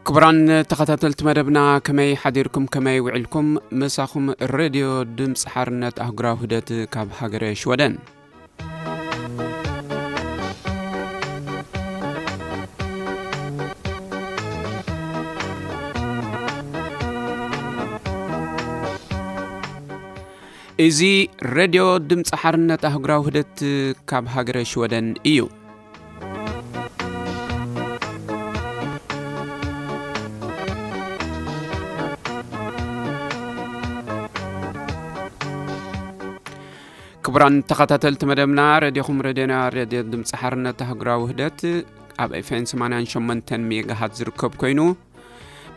ክቡራን ተኸታተልቲ መደብና፣ ከመይ ሓዲርኩም፣ ከመይ ውዒልኩም? ምሳኹም ሬድዮ ድምፂ ሓርነት ኣህጉራዊ ውህደት ካብ ሃገረ ሽወደን። እዚ ሬድዮ ድምፂ ሓርነት ኣህጉራዊ ውህደት ካብ ሃገረ ሽወደን እዩ። ክቡራን ተኸታተልቲ መደብና፣ ሬድዮኹም ሬድዮና፣ ሬድዮ ድምፂ ሓርነት ኣህጉራዊ ውህደት ኣብ ኤፍኤም ሰማንያን ሸሞንተን ሜጋሃት ዝርከብ ኮይኑ፣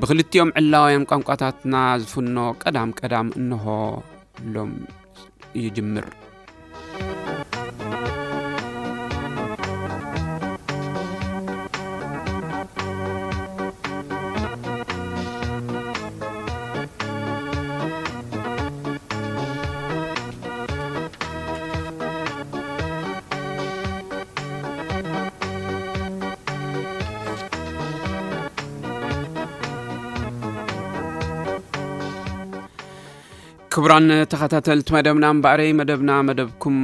ብክልቲኦም ዕላውያን ቋንቋታትና ዝፍኖ ቀዳም ቀዳም እንሆ ሎም ይጅምር። ክቡራን ተኸታተልቲ መደብና፣ እምበኣረይ መደብና መደብኩም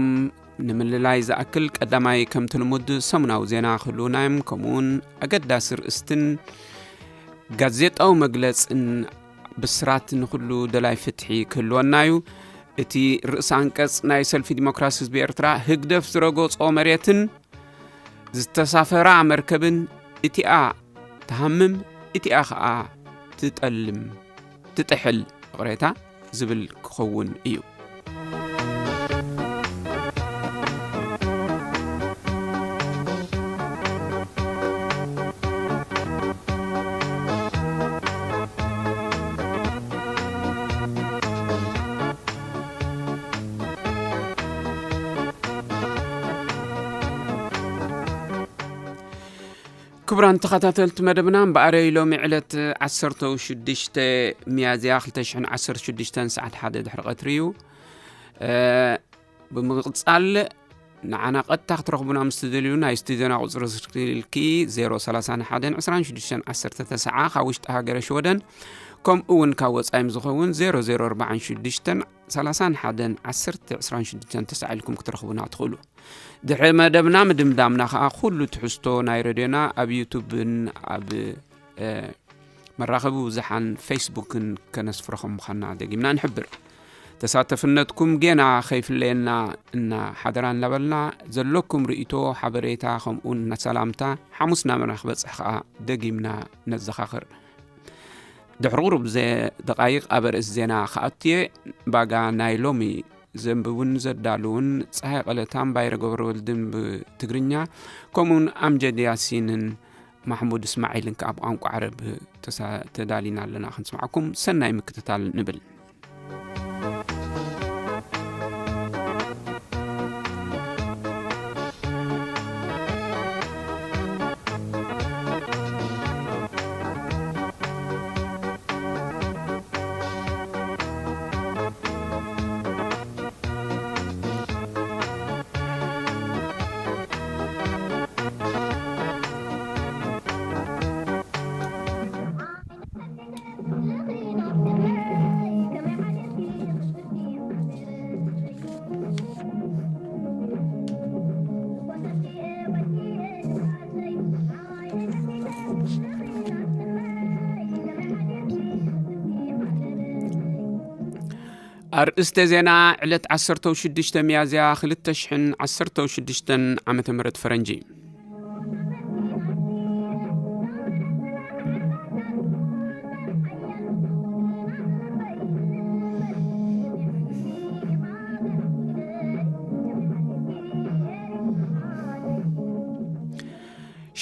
ንምልላይ ዝኣክል፣ ቀዳማይ ከምቲ ልሙድ ሰሙናዊ ዜና ክህልውና እዮም። ከምኡውን ኣገዳሲ ርእስትን ጋዜጣዊ መግለጽን ብስራት ንኹሉ ደላይ ፍትሒ ክህልወና እዩ። እቲ ርእሰ ኣንቀጽ፣ ናይ ሰልፊ ዲሞክራሲ ህዝቢ ኤርትራ ህግደፍ ዝረገጾ መሬትን ዝተሳፈራ መርከብን፣ እቲኣ ትሃምም፣ እቲኣ ኸኣ ትጠልም፣ ትጥሕል፣ ይቕሬታ፣ ዝብል ክኸውን እዩ። ክቡራን ተኸታተልቲ መደብና፣ እምበኣረይ ሎሚ ዕለት ዓሰርተ ሽዱሽተ ሚያዝያ ክልተ ሽሕን ዓሰርተ ሽዱሽተን ሰዓት ሓደ ድሕሪ ቀትሪ እዩ። እ፣ ብምቕጻል ንዓና ቀጥታ ክትረኽቡና ምስ ትደልዩ፣ ናይ ስቱዲዮና ቁጽሪ ስልኪ ዜሮ ሰላሳ ሓደን ዕስራን ሽዱሽተን ዓሰርተ ተስዓ፣ ካብ ውሽጢ ሃገረ ሽወደን፣ ከምኡ እውን ካብ ወጻኢ ምስ ዝኸውን ዜሮ ዜሮ ኣርባዓን ሽዱሽተን ሰላሳን ሓደን ዓሰርተ ዕስራን ሽዱሽተን ተስዓ ኢልኩም ክትረኽቡና ትኽእሉ። ድሕሪ መደብና ምድምዳምና ኸኣ፣ ኩሉ ትሕዝቶ ናይ ሬድዮና ኣብ ዩቱብን ኣብ፣ እ፣ መራኸቢ ብዙሓን ፌስቡክን ከነስፍሮ ከም ምዃንና ደጊምና ንሕብር። ተሳተፍነትኩም ጌና ከይፍለየና እና ሓደራ እናበልና፣ ዘለኩም ርእይቶ፣ ሓበሬታ፣ ከምኡውን ሰላምታ ሓሙስ ናብና ክበጽሕ ከኣ ደጊምና ነዘኻኽር። ድሕሪ ቁሩብ ዘ-፣ ደቃይቕ ኣብ ኣርእስቲ ዜና ክኣቱ እየ። ባጋ ናይ ሎሚ ዘንብቡን ዘዳልውን ጸሃይ ቀለታን ባይረ ገብረወልድን ብትግርኛ፣ ከምኡውን ኣምጀድ ያሲንን ማሕሙድ እስማዒልን ከኣ ብቋንቋ ዓረብ ተሳ-፣ ተዳሊና ኣለና ክንስምዓኩም። ሰናይ ምክትታል ንብል። ኣርእስተ ዜና፣ ዕለት ዓሰርተ ሽዱሽተ ሚያዝያ ክልተ ሽሕን ዓሰርተ ሽዱሽተን ዓመተ ምህረት ፈረንጂ።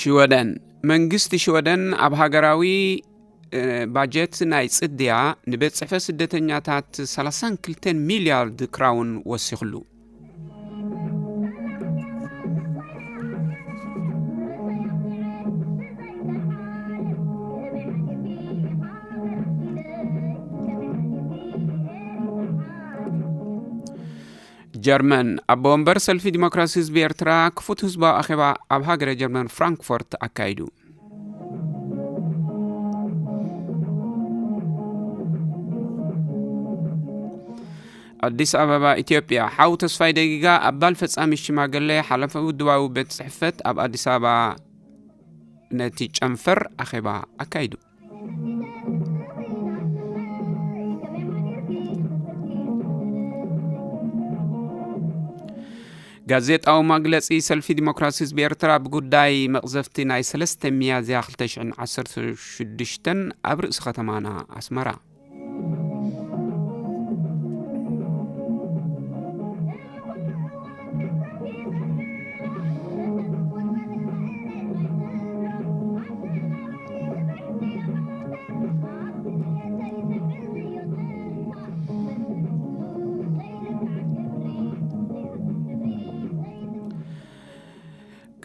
ሽወደን። መንግስቲ ሽወደን ኣብ ሃገራዊ፣ እ፣ ባጀት ናይ ጽድያ ንቤት ጽሕፈት ስደተኛታት ሰላሳን ክልተን ሚልያርድ ክራውን ወሲኽሉ። ጀርመን፣ ኣቦ ወንበር ሰልፊ ዲሞክራሲ ህዝቢ ኤርትራ ክፉት ህዝባዊ ኣኼባ ኣብ ሃገረ ጀርመን ፍራንክፎርት ኣካይዱ። ኣዲስ ኣበባ፣ ኢትዮጵያ። ሓው ተስፋይ ደጊጋ፣ ኣባል ፈጻሚ ሽማግለ ሓለፈ ውድባዊ ቤት ጽሕፈት ኣብ ኣዲስ ኣበባ፣ ነቲ ጨንፈር ኣኼባ ኣካይዱ። ጋዜጣዊ መግለጺ ሰልፊ ዲሞክራሲ ህዝቢ ኤርትራ ብጉዳይ መቕዘፍቲ ናይ ሰለስተ ሚያዝያ ክልተ ሽሕን ዓሰርተ ሽዱሽተን ኣብ ርእሲ ከተማና ኣስመራ።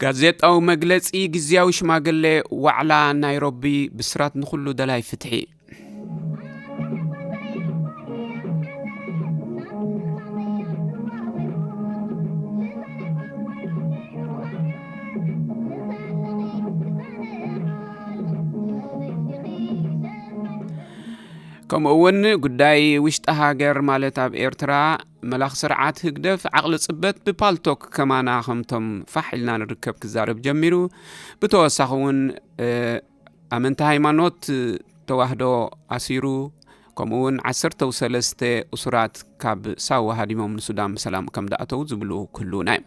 ጋዜጣዊ መግለጺ ግዝያዊ ሽማግለ ዋዕላ ናይሮቢ። ብስራት ንኹሉ ደላይ ፍትሒ። ከምኡ እውን ጉዳይ ውሽጢ ሃገር፣ ማለት ኣብ ኤርትራ፣ መላኽ ስርዓት ህግደፍ ዓቕሊ ጽበት ብፓልቶክ ከማና ከምቶም ፋሕ ኢልና ንርከብ ክዛረብ ጀሚሩ። ብተወሳኺ እውን፣ እ፣ ኣመንቲ ሃይማኖት ተዋህዶ ኣሲሩ፣ ከምኡ እውን ዓሰርተ ሰለስተ እሱራት ካብ ሳዋ ሃዲሞም ንሱዳን ብሰላም ከም ደኣተው ዝብሉ ክህልውና እዮም።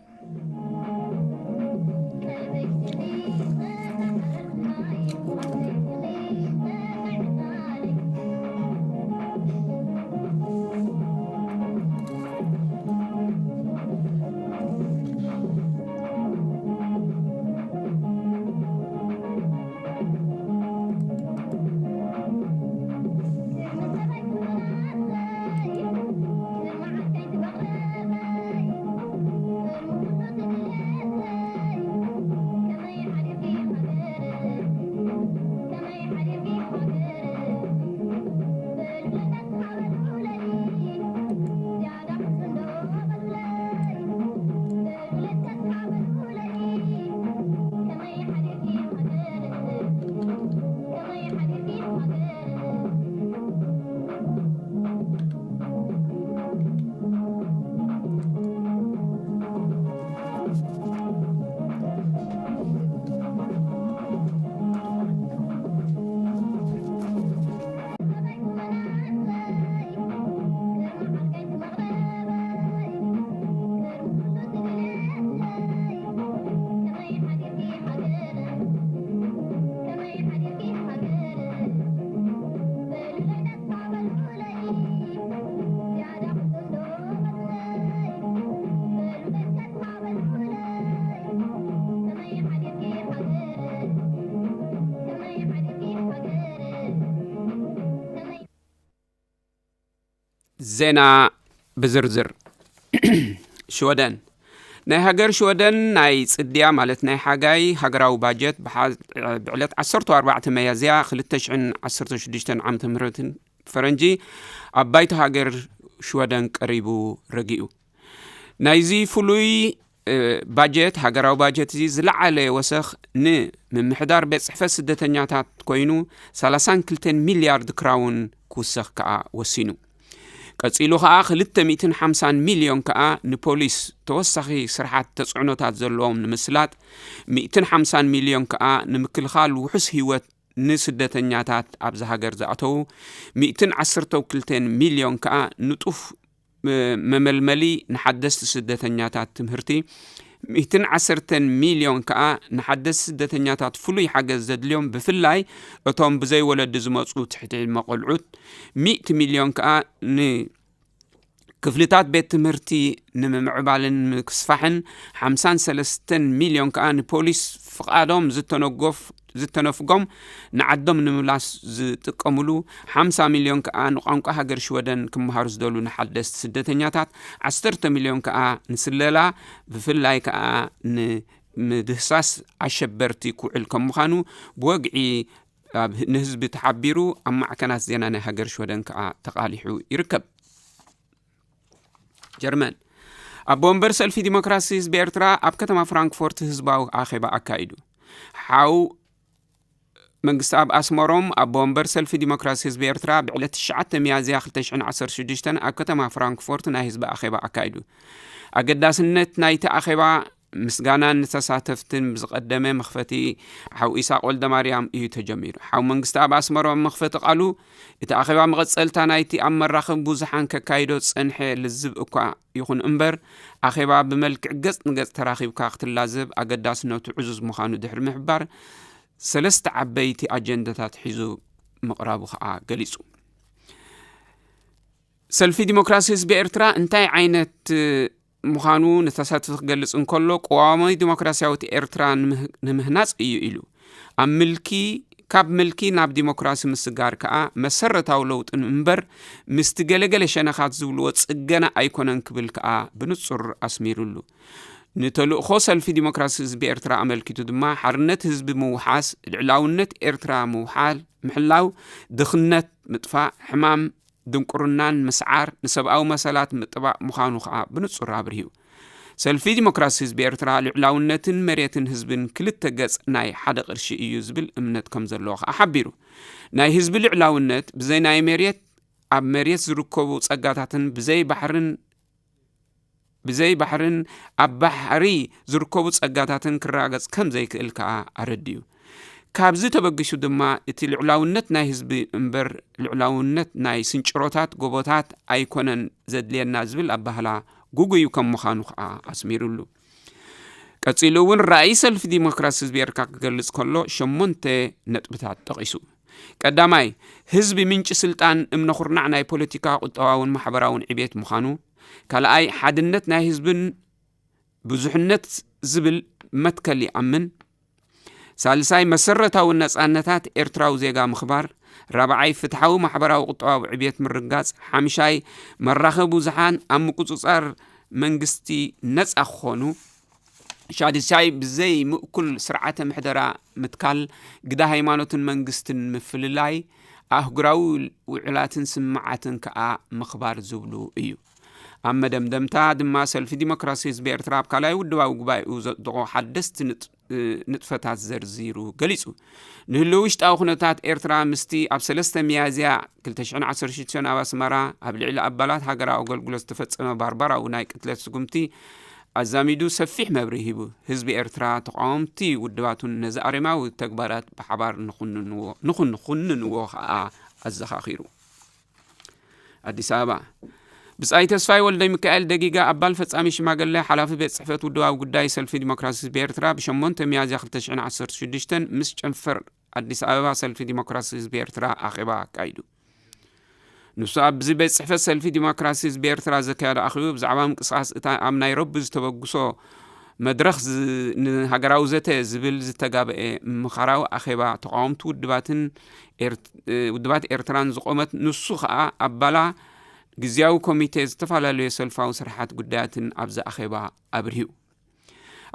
ዜና ብዝርዝር። ሽወደን። ናይ ሃገር ሽወደን ናይ ጽድያ፣ ማለት ናይ ሓጋይ ሃገራዊ ባጀት ብሓ-፣ ብዕለት ዓሰርተ ኣርባዕተ መያዝያ ክልተ ሽሕን ዓሰርተ ሽዱሽተን ዓመተ ምህረትን ፈረንጂ ኣብ ባይቶ ሃገር ሽወደን ቀሪቡ ረጊኡ። ናይዚ ፍሉይ፣ እ፣ ባጀት፣ ሃገራዊ ባጀት እዚ ዝለዓለ ወሰኽ ንምምሕዳር ቤት ጽሕፈት ስደተኛታት ኮይኑ፣ ሰላሳን ክልተን ሚልያርድ ክራውን ክውሰኽ ከኣ ወሲኑ። ቀጺሉ ከኣ ክልተ ሚእትን ሓምሳን ሚልዮን ከኣ ንፖሊስ ተወሳኺ ስራሓት ተጽዕኖታት ዘለዎም ንምስላጥ፣ ሚእትን ሓምሳን ሚልዮን ከኣ ንምክልኻል ውሑስ ህይወት ንስደተኛታት ኣብዚ ሃገር ዝኣተዉ፣ ሚእትን ዓሰርተ ክልተን ሚልዮን ከኣ ንጡፍ መ-፣ መመልመሊ ንሓደስቲ ስደተኛታት ትምህርቲ፣ ሚእትን ዓሰርተን ሚልዮን ከኣ ንሓደስቲ ስደተኛታት ፍሉይ ሓገዝ ዘድልዮም፣ ብፍላይ እቶም ብዘይ ወለዲ ዝመጹ ትሕቲ ዕድመ ቆልዑት፣ ሚእቲ ሚልዮን ከኣ ንክፍልታት ቤት ትምህርቲ ንምምዕባልን ንምክስፋሕን፣ ሓምሳን ሰለስተን ሚልዮን ከኣ ንፖሊስ ፍቓዶም ዝተነጎፍ-፣ ዝተነፍጎም ንዓዶም ንምምላስ ዝጥቀምሉ፣ ሓምሳ ሚልዮን ከኣ ንቋንቋ ሃገር ሽወደን ክመሃሩ ዝደሉ ንሓደስቲ ስደተኛታት፣ ዓሰርተ ሚልዮን ከኣ ንስለላ፣ ብፍላይ ከኣ ንምድህሳስ ኣሸበርቲ ክውዕል ከም ምዃኑ ብወግዒ ኣብ፣ ንህዝቢ ተሓቢሩ ኣብ ማዕከናት ዜና ናይ ሃገር ሽወደን ከኣ ተቓሊሑ ይርከብ። ጀርመን። ኣቦ ወንበር ሰልፊ ዲሞክራሲ ህዝቢ ኤርትራ ኣብ ከተማ ፍራንክፎርት ህዝባዊ ኣኼባ ኣካይዱ። ሓው መንግስቲ ኣብ ኣስመሮም ኣቦ ወንበር ሰልፊ ዲሞክራሲ ህዝቢ ኤርትራ ብዕለት ትሽዓተ ሚያዝያ ክልተ ሽሕን ዓሰርተ ሽዱሽተን ኣብ ከተማ ፍራንክፎርት ናይ ህዝቢ ኣኼባ ኣካይዱ። ኣገዳስነት ናይቲ ኣኼባ ምስጋናን ንተሳተፍትን ብዝቐደመ መኽፈቲ ሓው ኢሳቕ ወልደማርያም እዩ ተጀሚሩ። ሓው መንግስቲ ኣብ ኣስመሮም መኽፈቲ ቃሉ፣ እቲ ኣኼባ መቐጸልታ ናይቲ ኣብ መራኸቢ ብዙሓን ከካይዶ ዝጸንሐ ልዝብ እኳ ይኹን እምበር፣ ኣኼባ ብመልክዕ ገጽ ንገጽ ተራኺብካ ክትላዘብ ኣገዳስነቱ ዕዙዝ ምዃኑ ድሕሪ ምሕባር፣ ሰለስተ ዓበይቲ ኣጀንዳታት ሒዙ ምቕራቡ ከኣ ገሊጹ። ሰልፊ ዲሞክራሲ ህዝቢ ኤርትራ እንታይ ዓይነት ምዃኑ ንተሳትፎ ክገልጽ እንከሎ፣ ቅዋማዊ ዲሞክራሲያዊት ኤርትራ ንምህናጽ እዩ ኢሉ። ኣብ ምልኪ ካብ ምልኪ ናብ ዲሞክራሲ ምስጋር ከኣ መሰረታዊ ለውጥን እምበር፣ ምስቲ ገለገለ ሸነኻት ዝብልዎ ጽገና ኣይኮነን ክብል ከኣ ብንጹር ኣስሚሩሉ። ንተልእኾ ሰልፊ ዲሞክራሲ ህዝቢ ኤርትራ ኣመልኪቱ ድማ፣ ሓርነት ህዝቢ ምውሓስ፣ ልዕላውነት ኤርትራ ምውሓል ምሕላው፣ ድኽነት ምጥፋእ፣ ሕማም ድንቁርናን ምስዓር፣ ንሰብኣዊ መሰላት ምጥባቕ ምዃኑ ከኣ ብንጹር ኣብርሂዩ። ሰልፊ ዲሞክራሲ ህዝቢ ኤርትራ ልዕላውነትን መሬትን ህዝብን ክልተ ገጽ ናይ ሓደ ቅርሺ እዩ ዝብል እምነት ከም ዘለዎ ከኣ ሓቢሩ። ናይ ህዝቢ ልዕላውነት ብዘይ ናይ መሬት፣ ኣብ መሬት ዝርከቡ ጸጋታትን ብዘይ ባሕርን ብዘይ ባሕርን ኣብ ባሕሪ ዝርከቡ ጸጋታትን ክረጋገጽ ከም ዘይክእል ከኣ ኣረዲዩ። ካብዚ ተበጊሱ ድማ፣ እቲ ልዕላውነት ናይ ህዝቢ እምበር ልዕላውነት ናይ ስንጭሮታት ጎቦታት ኣይኮነን ዘድልየና ዝብል ኣባህላ ጉጉዩ ከም ምዃኑ ከኣ ኣስሚሩሉ። ቀጺሉ እውን ራእይ ሰልፊ ዲሞክራሲ ህዝቢ ኤርትራ ክገልጽ ከሎ ሸሞንተ ነጥብታት ጠቒሱ። ቀዳማይ፣ ህዝቢ ምንጪ ስልጣን እምነ ኩርናዕ ናይ ፖለቲካ፣ ቁጠባውን ማሕበራውን ዕቤት ምዃኑ። ካልኣይ፣ ሓድነት ናይ ህዝብን ብዙሕነት ዝብል መትከል ይኣምን። ሳልሳይ፣ መሰረታዊ ነጻነታት ኤርትራዊ ዜጋ ምኽባር። ራብዓይ፣ ፍትሓዊ ማሕበራዊ ቁጠባዊ ዕብየት ምርጋጽ። ሓምሻይ፣ መራኸቢ ብዙሓን ኣብ ምቁጽጻር መንግስቲ ነጻ ክኾኑ። ሻድሻይ፣ ብዘይ ምእኩል ስርዓተ ምሕደራ ምትካል፣ ግደ ሃይማኖትን መንግስትን ምፍልላይ፣ ኣህጉራዊ ውዕላትን ስምማዓትን ከኣ ምኽባር ዝብሉ እዩ። ኣብ መደምደምታ ድማ ሰልፊ ዲሞክራሲ ህዝቢ ኤርትራ ኣብ ካልኣይ ውድባዊ ጉባኤኡ ዘጽደቖ ሓደስቲ ንጥ-፣ ንጥፈታት ዘርዚሩ ገሊጹ። ንህልው ውሽጣዊ ኩነታት ኤርትራ ምስቲ ኣብ ሰለስተ ሚያዝያ ክልተ ሽሕን ዓሰርተ ሽዱሽተን ኣብ ኣስመራ ኣብ ልዕሊ ኣባላት ሃገራዊ ኣገልግሎት ዝተፈጸመ ባርባራዊ ናይ ቅትለት ስጉምቲ ኣዛሚዱ ሰፊሕ መብርሂ ሂቡ። ህዝቢ ኤርትራ፣ ተቓወምቲ ውድባቱን ነዚ ኣረማዊ ተግባራት ብሓባር ንኹንንዎ፣ ንኹንንዎ ከኣ ኣዘኻኺሩ። ኣዲስ ኣበባ። ብጻይ ተስፋይ ወልደ ሚካኤል ደጊጋ፣ ኣባል ፈጻሚ ሽማግለ፣ ሓላፊ ቤት ጽሕፈት ውድባዊ ጉዳይ ሰልፊ ዲሞክራሲ ህዝቢ ኤርትራ፣ ብሸሞንተ ሚያዝያ ክልተ ሽሕን ዓሰርተ ሽዱሽተን ምስ ጨንፈር ኣዲስ ኣበባ ሰልፊ ዲሞክራሲ ህዝቢ ኤርትራ ኣኼባ ኣካይዱ። ንሱ ኣብዚ ቤት ጽሕፈት ሰልፊ ዲሞክራሲ ህዝቢ ኤርትራ ዘካየዶ ኣኼባ፣ ብዛዕባ ምንቅስቓስ እታ ኣብ ናይሮቢ ዝተበግሶ መድረኽ ዝ-፣ ንሃገራዊ ዘተ ዝብል ዝተጋብኤ ምምኻራዊ ኣኼባ ተቓወምቲ ውድባትን ኤርት-፣ እ፣ ውድባት ኤርትራን ዝቖመት፣ ንሱ ኸኣ ኣባላ ግዝያዊ ኮሚቴ ዝተፈላለዩ ሰልፋዊ ስራሓት ጉዳያትን ኣብዚ ኣኼባ ኣብርሂዩ።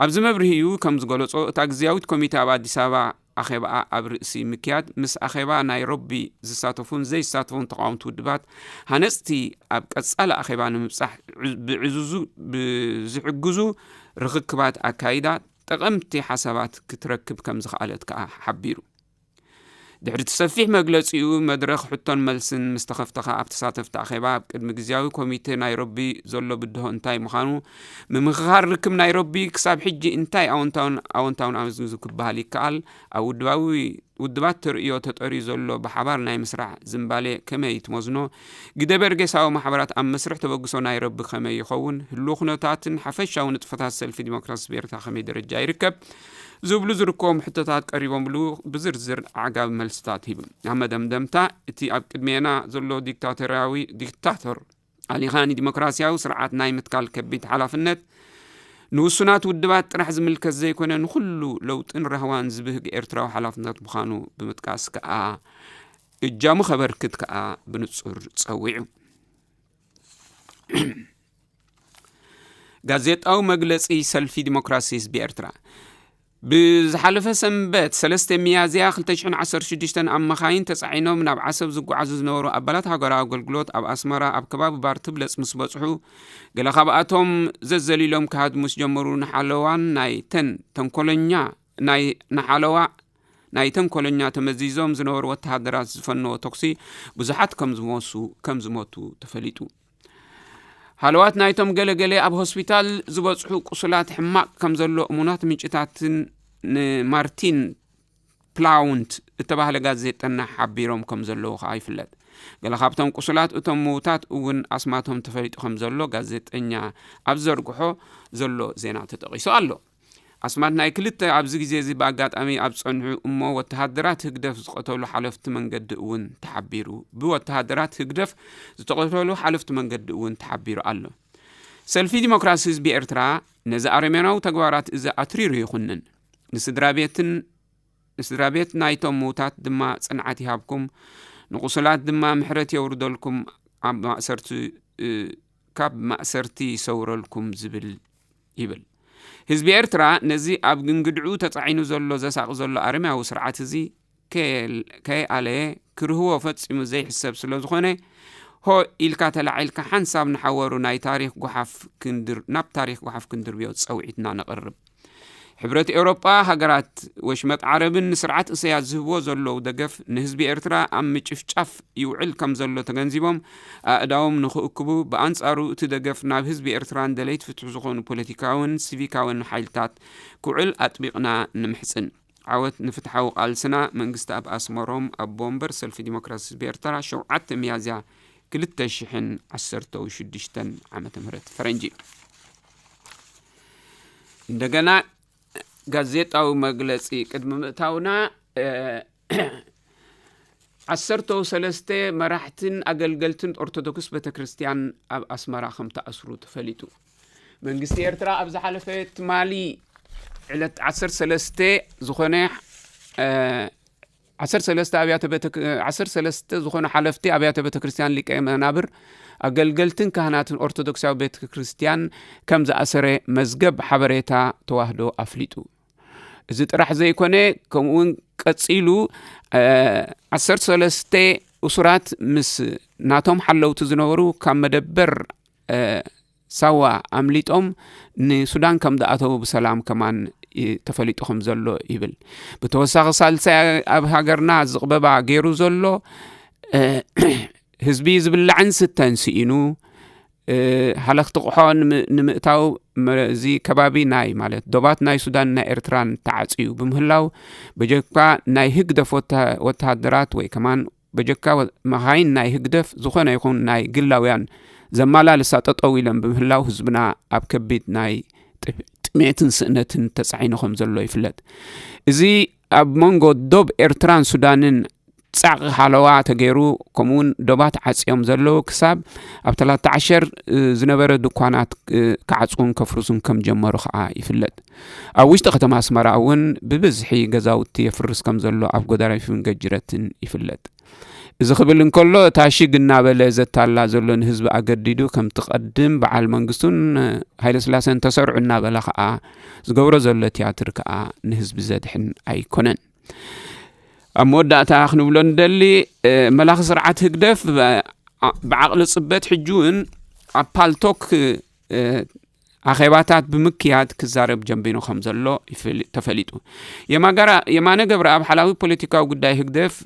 ኣብዚ መብርሂኡ ከም ዝገለጾ፣ እታ ግዝያዊት ኮሚቴ ኣብ ኣዲስ ኣበባ ኣኼባኣ ኣብ ርእሲ ምክያድ፣ ምስ ኣኼባ ናይሮቢ ዝሳተፉን ዘይሳተፉን ተቓወምቲ ውድባት ሃነጽቲ ኣብ ቀጻሊ ኣኼባ ንምብጻሕ ዕዝ-፣ ብዕዙዙ ብዝሕግዙ ርኽክባት ኣካይዳ፣ ጠቐምቲ ሓሳባት ክትረክብ ከም ዝኸኣለት ከኣ ሓቢሩ። ድሕሪ እቲ ሰፊሕ መግለጺኡ፣ መድረኽ ሕቶን መልስን ምስ ተኸፍተ ከኣ፣ ኣብ ተሳተፍቲ ኣኼባ ኣብ ቅድሚ ግዝያዊ ኮሚቴ ናይሮቢ ዘሎ ብድሆ እንታይ ምዃኑ፣ ምምኽኻር ርክብ ናይሮቢ ክሳብ ሕጂ እንታይ ኣወንታውን ኣወንታውን ኣመዝጊዙ ክበሃል ይከኣል፣ ኣብ ውድባዊ ውድባት ተርእዮ ተጠርዩ ዘሎ ብሓባር ናይ ምስራሕ ዝንባሌ ከመይ ትመዝኖ? ግደ በርጌሳዊ ማሕበራት ኣብ መስርሕ ተበግሶ ናይሮቢ ከመይ ይኸውን? ህልው ኩነታትን ሓፈሻዊ ንጥፈታት ሰልፊ ዲሞክራሲ ብኤርትራ ከመይ ደረጃ ይርከብ? ዝብሉ ዝርከቦም ሕቶታት ቀሪቦምሉ ብዝርዝር ኣዕጋቢ መልስታት ሂቡ። ኣብ መደምደምታ፣ እቲ ኣብ ቅድሜና ዘሎ ዲክታቶርያዊ፣ ዲክታቶር ኣሊኻ ንዲሞክራሲያዊ ስርዓት ናይ ምትካል ከቢድ ሓላፍነት ንውሱናት ውድባት ጥራሕ ዝምልከት ዘይኮነ፣ ንኹሉ ለውጥን ራህዋን ዝብህግ ኤርትራዊ ሓላፍነት ምዃኑ ብምጥቃስ ከኣ፣ እጃሙ ከበርክት ከኣ ብንጹር ጸዊዑ። ጋዜጣዊ መግለጺ ሰልፊ ዲሞክራሲ ህዝቢ ኤርትራ። ብዝሓለፈ ሰንበት ሰለስተ ሚያዝያ ክልተ ሽሕን ዓሰርተ ሽዱሽተን ኣብ መኻይን ተጻዒኖም ናብ ዓሰብ ዝጓዓዙ ዝነበሩ ኣባላት ሃገራዊ ኣገልግሎት ኣብ ኣስመራ ኣብ ከባቢ ባር ትብለጽ ምስ በጽሑ፣ ገለ ካብኣቶም ዘዘሊሎም ክሃድሙ ምስ ጀመሩ፣ ንሓለዋን ናይ ተን ተንኮለኛ ናይ ንሓለዋ ናይተን ኮሎኛ ተመዚዞም ዝነበሩ ወተሃደራት ዝፈነዎ ተኩሲ ብዙሓት ከም ዝሞሱ ከም ዝሞቱ ተፈሊጡ። ሃለዋት ናይቶም ገለገለ ኣብ ሆስፒታል ዝበጽሑ ቁሱላት ሕማቕ ከም ዘሎ እሙናት ምንጭታትን ንማርቲን ፕላውንት እተባህለ ጋዜጠና ሓቢሮም ከም ዘለዉ ከኣ ይፍለጥ። ገለ ካብቶም ቁሱላት እቶም ምዉታት እውን ኣስማቶም ተፈሊጡ ከም ዘሎ ጋዜጠኛ ኣብ ዘርግሖ ዘሎ ዜና ተጠቒሱ ኣሎ። ኣስማት ናይ ክልተ ኣብዚ ግዜ እዚ ብኣጋጣሚ ኣብ ጸንሑ እሞ ወተሃደራት ህግደፍ ዝቐተሉ ሓለፍቲ መንገዲ እውን ተሓቢሩ ብወተሃደራት ህግደፍ ዝተቐተሉ ሓለፍቲ መንገዲ እውን ተሓቢሩ ኣሎ። ሰልፊ ዲሞክራሲ ህዝቢ ኤርትራ ነዚ ኣረሜናዊ ተግባራት እዚ ኣትሪሩ ይኹንን። ንስድራ ቤትን ንስድራ ቤት ናይቶም ምውታት ድማ ጽንዓት ይሃብኩም፣ ንቑሱላት ድማ ምሕረት የውርደልኩም፣ ኣብ ማእሰርቲ ካብ ማእሰርቲ ይሰውረልኩም ዝብል ይብል። ህዝቢ ኤርትራ ነዚ ኣብ ግንግድዑ ተጻዒኑ ዘሎ ዘሳቕ ዘሎ ኣረምያዊ ስርዓት እዚ ከየኣለየ ክርህዎ ፈጺሙ ዘይሕሰብ ስለ ዝኾነ ሆ ኢልካ ተላዒልካ ሓንሳብ ንሓወሩ ናይ ታሪኽ ጓሓፍ ክንድር ናብ ታሪኽ ጓሓፍ ክንድርብዮ ጸውዒትና ነቕርብ። ሕብረት ኤውሮጳ፣ ሃገራት ወሽመጥ ዓረብን ንስርዓት እሰያስ ዝህብዎ ዘለዉ ደገፍ ንህዝቢ ኤርትራ ኣብ ምጭፍጫፍ ይውዕል ከም ዘሎ ተገንዚቦም ኣእዳዎም ንኽእክቡ፣ ብኣንጻሩ እቲ ደገፍ ናብ ህዝቢ ኤርትራን ደለይቲ ፍትሒ ዝኾኑ ፖለቲካውን ሲቪካውን ሓይልታት ክውዕል ኣጥቢቕና ንምሕጽን። ዓወት ንፍትሓዊ ቃልስና። መንግስቲ ኣብ ኣስመሮም ኣቦ ወንበር ሰልፊ ዲሞክራሲ ህዝቢ ኤርትራ ሸውዓተ ሚያዝያ ክልተ ሽሕን ዓሰርተው ሽዱሽተን ዓመተ ምህረት ፈረንጂ። እንደገና ጋዜጣዊ መግለጺ ቅድሚ ምእታውና ዓሰርተው ሰለስተ መራሕትን ኣገልገልትን ኦርቶዶክስ ቤተክርስትያን ኣብ ኣስመራ ከም ተኣስሩ ተፈሊጡ። መንግስቲ ኤርትራ ኣብ ዝሓለፈ ትማሊ ዕለት ዓሰርተ ሰለስተ ዝኾነ ዓሰርተ ሰለስተ ኣብያተ ቤተ ዓሰርተ ሰለስተ ዝኾኑ ሓለፍቲ ኣብያተ ቤተ ክርስቲያን ሊቀ መናብር ኣገልገልትን ካህናትን ኦርቶዶክሳዊ ቤተ ክርስቲያን ከም ዝኣሰረ መዝገብ ሓበሬታ ተዋህዶ ኣፍሊጡ። እዚ ጥራሕ ዘይኮነ ከምኡ እውን ቀጺሉ ዓሰርተ ሰለስተ እሱራት ምስ ናቶም ሓለውቲ ዝነበሩ ካብ መደበር ሳዋ ኣምሊጦም ንሱዳን ከም ዝኣተዉ ብሰላም ከማን ተፈሊጡ ከም ዘሎ ይብል። ብተወሳኺ ሳልሳይ ኣብ ሃገርና ዝቕበባ ገይሩ ዘሎ ህዝቢ ዝብላዕን ስተን ስኢኑ ሃለኽቲ ቁሖ ንምእታው እዚ ከባቢ ናይ ማለት ዶባት ናይ ሱዳን ናይ ኤርትራን ተዓጽዩ ብምህላው በጀካ ናይ ህግደፍ ወተሃደራት ወይ ከማን በጀካ መኻይን ናይ ህግደፍ ዝኾነ ይኹን ናይ ግላውያን ዘመላልሳ ጠጠው ኢለን ብምህላው ህዝብና ኣብ ከቢድ ናይ ጥሜትን ስእነትን ተጻዒኑ ከም ዘሎ ይፍለጥ። እዚ ኣብ መንጎ ዶብ ኤርትራን ሱዳንን ጻዕቒ ሓለዋ ተገይሩ ከምኡውን ዶባት ዓጽዮም ዘለዉ ክሳብ ኣብ ተላተ ዓሸር ዝነበረ ድኳናት ክዓጽውን ከፍርሱን ከም ጀመሩ ከኣ ይፍለጥ። ኣብ ውሽጢ ከተማ ኣስመራ እውን ብብዝሒ ገዛውቲ የፍርስ ከም ዘሎ ኣብ ጎዳሪፍን ገጅረትን ይፍለጥ። እዚ ክብል እንከሎ እታ ሽግ እናበለ ዘታላ ዘሎ ንህዝቢ ኣገዲዱ ከምቲ ቀድም በዓል መንግስቱን ሃይለስላሰን ተሰርዑ እናበለ ከኣ ዝገብሮ ዘሎ ትያትር ከኣ ንህዝቢ ዘድሕን ኣይኮነን። ኣብ መወዳእታ ክንብሎ ንደሊ መላኺ ስርዓት ህግደፍ ብዓቕሊ ጽበት ሕጂ እውን ኣብ ፓልቶክ ኣኼባታት ብምክያድ ክዛረብ ጀምቢኑ ከም ዘሎ ተፈሊጡ። የማነ ገብረኣብ ሓላዊ ፖለቲካዊ ጉዳይ ህግደፍ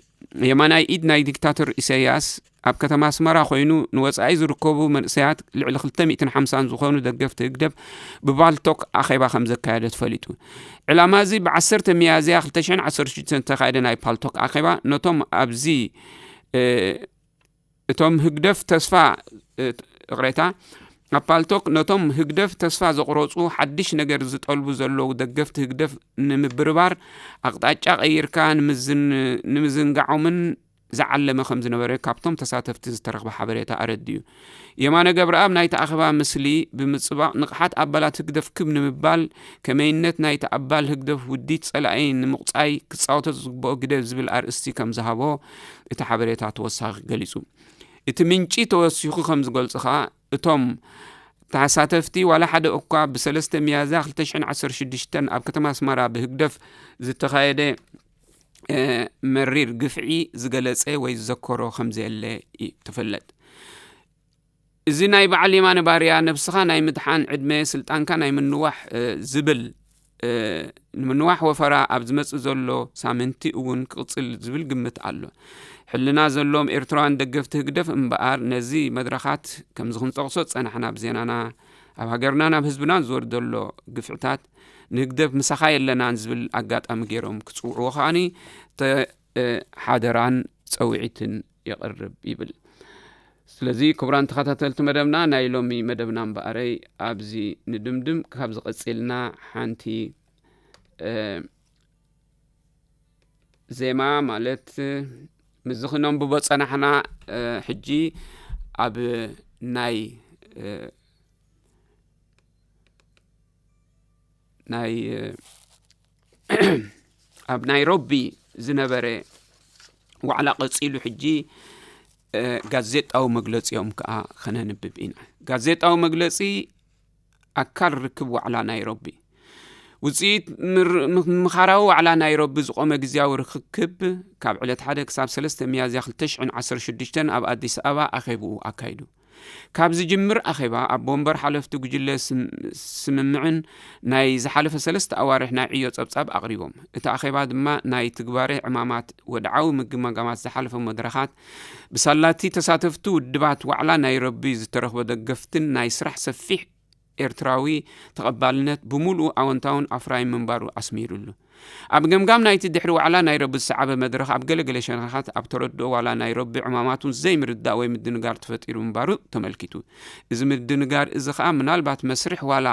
የማናይ ኢድ ናይ ዲክታተር ኢሳያስ ኣብ ከተማ ኣስመራ ኮይኑ ንወጻኢ ዝርከቡ መንእሰያት ልዕሊ ክልተ ሚእትን ሓምሳን ዝኾኑ ደገፍቲ ህግደፍ ብባልቶክ ኣኼባ ከም ዘካየደ ተፈሊጡ። ዕላማ እዚ ብዓሰርተ ሚያዝያ ክልተ ሽሕን ዓሰርተ ሽዱሽተን ዝተኻየደ ናይ ፓልቶክ ኣኼባ ነቶም ኣብዚ እቶም ህግደፍ ተስፋ እቕሬታ ኣብ ፓልቶክ ነቶም ህግደፍ ተስፋ ዘቑረጹ ሓድሽ ነገር ዝጠልቡ ዘለዉ ደገፍቲ ህግደፍ ንምብርባር ኣቕጣጫ ቀይርካ ንምዝንጋዖምን ዝዓለመ ከም ዝነበረ ካብቶም ተሳተፍቲ ዝተረኽበ ሓበሬታ ኣረዲኡ። የማነ ገብረኣብ ናይቲ ኣኼባ ምስሊ ብምጽባቕ ንቕሓት ኣባላት ህግደፍ ክብ ንምባል ከመይነት ናይቲ ኣባል ህግደፍ ውዲት ጸላኢ ንምቑጻይ ክጻወቶ ዝግብኦ ግደ ዝብል ኣርእስቲ ከም ዝሃቦ እቲ ሓበሬታ ተወሳኺ ገሊጹ። እቲ ምንጪ ተወሲኹ ከም ዝገልጾ ከኣ እቶም ተሳተፍቲ ዋላ ሓደ እኳ ብሰለስተ ሚያዝያ ክልተ ሽሕን ዓሰርተ ሽዱሽተን ኣብ ከተማ ኣስመራ ብህግደፍ ዝተኻየደ መሪር ግፍዒ ዝገለጸ ወይ ዝዘከሮ ከም ዘየለ ትፍለጥ። እዚ ናይ በዓል የማነ ባርያ ነብስኻ ናይ ምድሓን ዕድመ ስልጣንካ ናይ ምንዋሕ ዝብል ንምንዋሕ ወፈራ ኣብ ዝመጽእ ዘሎ ሳምንቲ እውን ክቕጽል ዝብል ግምት ኣሎ። ሕልና ዘለዎም ኤርትራውያን ደገፍቲ ህግደፍ እምበኣር ነዚ መድረኻት ከምዚ ክንጠቕሶ ዝጸናሕና ኣብ ዜናና ኣብ ሃገርናን ኣብ ህዝብናን ዝወርድ ዘሎ ግፍዕታት ንህግደፍ ምሳኻ የለናን ዝብል ኣጋጣሚ ገይሮም ክጽውዕዎ ከኣኒ ሓደራን ጸውዒትን የቕርብ ይብል። ስለዚ ክቡራን ተኸታተልቲ መደብና ናይ ሎሚ መደብና እምበኣረይ ኣብዚ ንድምድም። ካብ ዝቐጽልና ሓንቲ ዜማ ማለት ምዚ ክነንብቦ ጸናሕና። ሕጂ ኣብ ናይ ናይ ኣብ ናይሮቢ ዝነበረ ዋዕላ ቀጺሉ ሕጂ ጋዜጣዊ መግለጺኦም ከዓ ከነንብብ ኢና። ጋዜጣዊ መግለጺ ኣካል ርክብ ዋዕላ ናይሮቢ። ውፅኢት ምምኻራዊ ዋዕላ ናይሮቢ ዝቆመ ግዜያዊ ርክክብ ካብ ዕለት ሓደ ክሳብ ሰለስተ ሚያዝያ ክልተ ሽሕን ዓሰርተ ሽዱሽተን ኣብ ኣዲስ ኣበባ ኣኼብኡ ኣካይዱ። ካብ ዝጅምር ኣኼባ ኣብ ወንበር ሓለፍቲ ጉጅለ ስምምዕን ናይ ዝሓለፈ ሰለስተ ኣዋርሕ ናይ ዕዮ ጸብጻብ ኣቕሪቦም። እቲ ኣኼባ ድማ ናይ ትግባሬ ዕማማት፣ ወድዓዊ ምግምጋማት ዝሓለፈ መድረኻት፣ ብሳላቲ ተሳተፍቲ ውድባት ዋዕላ ናይሮቢ ዝተረኽበ ደገፍትን ናይ ስራሕ ሰፊሕ ኤርትራዊ ተቐባልነት ብምሉኡ ኣወንታውን ኣፍራይ ምንባሩ ኣስሚሩሉ። ኣብ ገምጋም ናይቲ ድሕሪ ዋዕላ ናይሮቢ ዝሰዓበ መድረኽ ኣብ ገለገለ ሸነኻት ኣብ ተረድኦ ዋላ ናይሮቢ ዕማማቱን ዘይምርዳእ ወይ ምድንጋር ተፈጢሩ ምንባሩ ተመልኪቱ። እዚ ምድንጋር እዚ ኸኣ ምናልባት መስርሕ ዋላ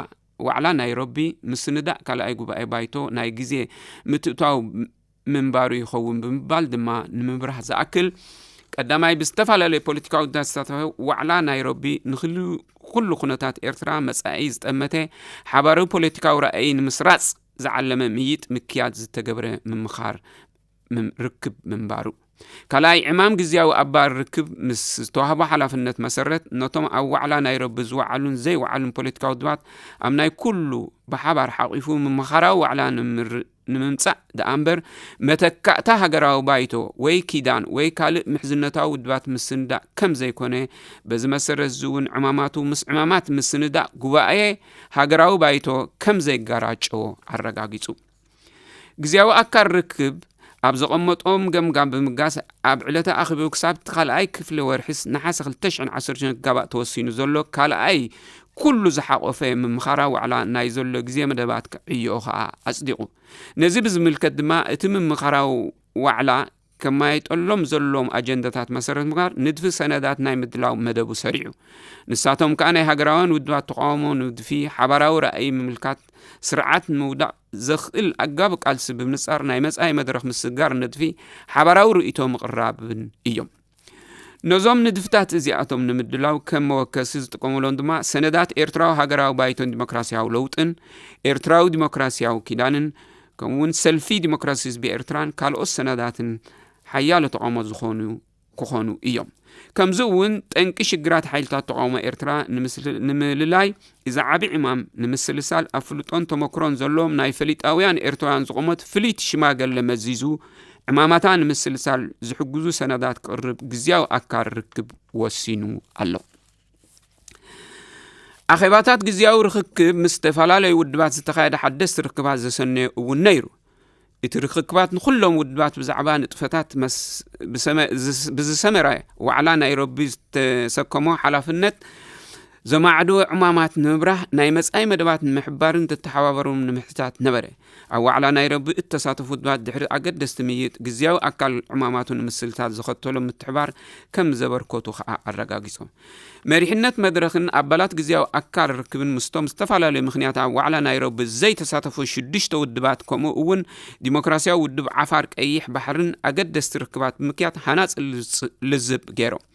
ዋዕላ ናይሮቢ ምስንዳእ ካልኣይ ጉባኤ ባይቶ ናይ ግዜ ምትእትታው ምንባሩ ይኸውን ብምባል ድማ ንምብራህ ዝኣክል ቀዳማይ ብዝተፈላለዩ ፖለቲካዊ ውድባት ዝተሳተፈ ዋዕላ ናይሮቢ ንክሉ ኩሉ ኩነታት ኤርትራ መጻኢ ዝጠመተ ሓባራዊ ፖለቲካዊ ራእይ ንምስራጽ ዝዓለመ ምይጥ ምክያድ ዝተገብረ ምምኻር ርክብ ምንባሩ። ካልኣይ ዕማም ግዝያዊ ኣባል ርክብ ምስ ዝተዋህቦ ሓላፍነት መሰረት ነቶም ኣብ ዋዕላ ናይሮቢ ዝወዓሉን ዘይወዓሉን ፖለቲካዊ ውድባት ኣብ ናይ ኩሉ ብሓባር ሓቒፉ ምምኻራዊ ዋዕላ ንምምጻእ ደኣ እምበር መተካእታ ሃገራዊ ባይቶ ወይ ኪዳን ወይ ካልእ ምሕዝነታዊ ውድባት ምስንዳእ ከም ዘይኮነ፣ በዚ መሰረት እዚ እውን ዕማማቱ ምስ ዕማማት ምስንዳእ ጉባኤ ሃገራዊ ባይቶ ከም ዘይጋራጨዎ ኣረጋጊጹ። ግዝያዊ ኣካል ርክብ ኣብ ዘቐመጦም ገምጋም ብምጋስ ኣብ ዕለተ ኣኽቢሩ ክሳብ እቲ ካልኣይ ክፍሊ ወርሒ ነሓሰ ክልተ ሽሕን ዓሰርተ ሽዱሽተን ክጋባእ ተወሲኑ ዘሎ ካልኣይ ኩሉ ዝሓቖፈ ምምኻራዊ ዋዕላ ናይ ዘሎ ግዜ መደባት ክዕዮ ከኣ ኣጽዲቑ። ነዚ ብዝምልከት ድማ እቲ ምምኻራዊ ዋዕላ ከማይጠሎም ዘለዎም ኣጀንዳታት መሰረት ምግባር ንድፊ ሰነዳት ናይ ምድላው መደቡ ሰሪዑ። ንሳቶም ከኣ ናይ ሃገራውያን ውድባት ተቃውሞ ንድፊ፣ ሓባራዊ ራእይ ምምልካት፣ ስርዓት ንምውዳቕ ዘኽእል ኣጋብ ቃልሲ ብምንጻር ናይ መጻኢ መድረኽ ምስግጋር ንድፊ ሓባራዊ ርእይቶ ምቕራብን እዮም። ነዞም ንድፍታት እዚኣቶም ንምድላው ከም መወከሲ ዝጥቀሙሎም ድማ ሰነዳት ኤርትራዊ ሃገራዊ ባይቶን ዲሞክራሲያዊ ለውጥን ኤርትራዊ ዲሞክራሲያዊ ኪዳንን ከምኡውን ሰልፊ ዲሞክራሲ ህዝቢ ኤርትራን ካልኦት ሰነዳትን ሓያሎ ተቃውሞ ዝኾኑ ክኾኑ እዮም። ከምዚ እውን ጠንቂ ሽግራት ሓይልታት ተቃውሞ ኤርትራ ንምልላይ እዚ ዓቢ ዕማም ንምስልሳል ኣፍልጦን ተመክሮን ዘለዎም ናይ ፈሊጣውያን ኤርትራውያን ዝቆመት ፍልይቲ ሽማገለ መዚዙ ዕማማታ ንምስልሳል ዝሕግዙ ሰነዳት ክቕርብ ግዝያዊ ኣካል ርክብ ወሲኑ ኣሎ። ኣኼባታት ግዝያዊ ርክክብ ምስ ዝተፈላለዩ ውድባት ዝተኻየደ ሓደስቲ ርክባት ዘሰነዮ እውን ነይሩ። እቲ ርክክባት ንኹሎም ውድባት ብዛዕባ ንጥፈታት ብዝሰመረ ዋዕላ ናይሮቢ ዝተሰከሞ ሓላፍነት ዘማዕዶ ዕማማት ንምብራህ ናይ መጻኢ መደባት ንምሕባርን ተተሓባበሩን ንምሕታት ነበረ። ኣብ ዋዕላ ናይሮቢ እተሳተፉ ውድባት ድሕሪ ኣገደስቲ ምይጥ ግዝያዊ ኣካል ዕማማቱ ንምስልታት ዝኸተሎ ምትሕባር ከም ዘበርከቱ ከኣ ኣረጋጊጾም። መሪሕነት መድረኽን ኣባላት ግዝያዊ ኣካል ርክብን ምስቶም ዝተፈላለዩ ምኽንያት ኣብ ዋዕላ ናይሮቢ ዘይተሳተፉ ሽዱሽተ ውድባት ከምኡ እውን ዲሞክራሲያዊ ውድብ ዓፋር ቀይሕ ባሕርን ኣገደስቲ ርክባት ብምክያድ ሃናጺ ልዝብ ገይሮም።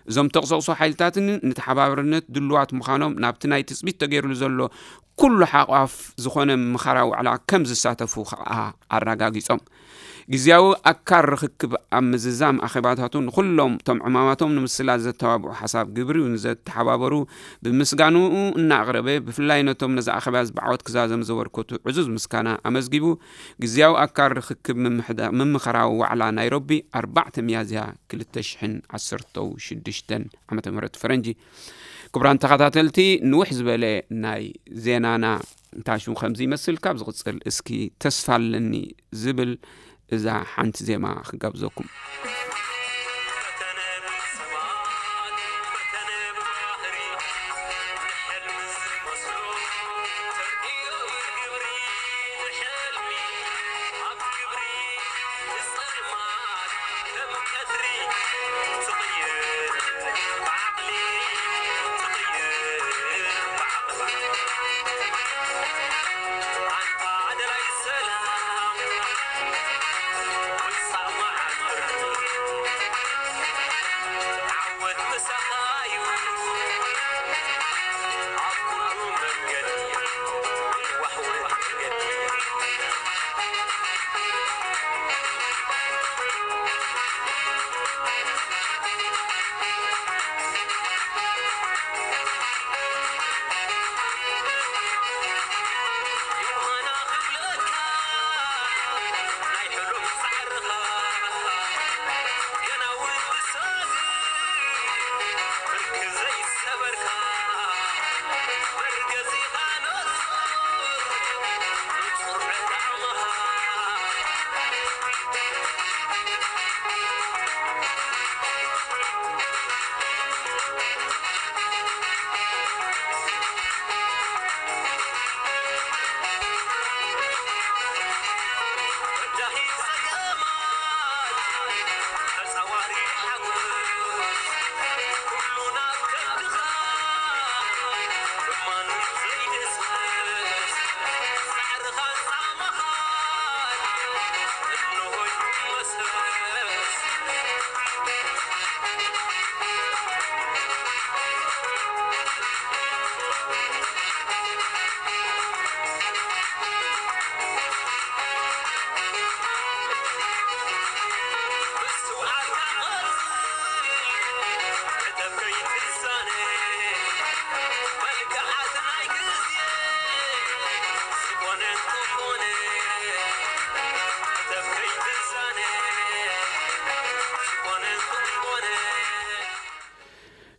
እዞም ተቕሰቕሶ ሓይልታትን ንተሓባባርነት ድልዋት ምዃኖም ናብቲ ናይ ትጽቢት ተገይሩሉ ዘሎ ኩሉ ሓቋፍ ዝኾነ ምምኻራዊ ዋዕላ ከም ዝሳተፉ ከኣ ኣረጋጊጾም። ግዝያዊ ኣካል ርኽክብ ኣብ ምዝዛም ኣኼባታቱ ንኹሎም እቶም ዕማማቶም ንምስላጥ ዘተባብዑ ሓሳብ ግብሪ ንዘተሓባበሩ ብምስጋንኡ እናኣቕረበ ብፍላይ ነቶም ነዚ ኣኼባ ብዓወት ክዛዘም ዘበርከቱ ዕዙዝ ምስጋና ኣመዝጊቡ። ግዝያዊ ኣካል ርኽክብ ምምሕዳ- ምምኻራዊ ዋዕላ ናይሮቢ ኣርባዕተ ሚያዝያ ክልተ ሽሕን ዓሰርተው ሽዱሽተን ዓመተ ምህረት ፈረንጂ። ክቡራን ተኸታተልቲ ንውሕ ዝበለ ናይ ዜናና እንታይ ሽሙ ከምዚ ይመስል። ካብ ዝቕጽል እስኪ ተስፋ ኣለኒ ዝብል እዛ ሓንቲ ዜማ ክጋብዘኩም።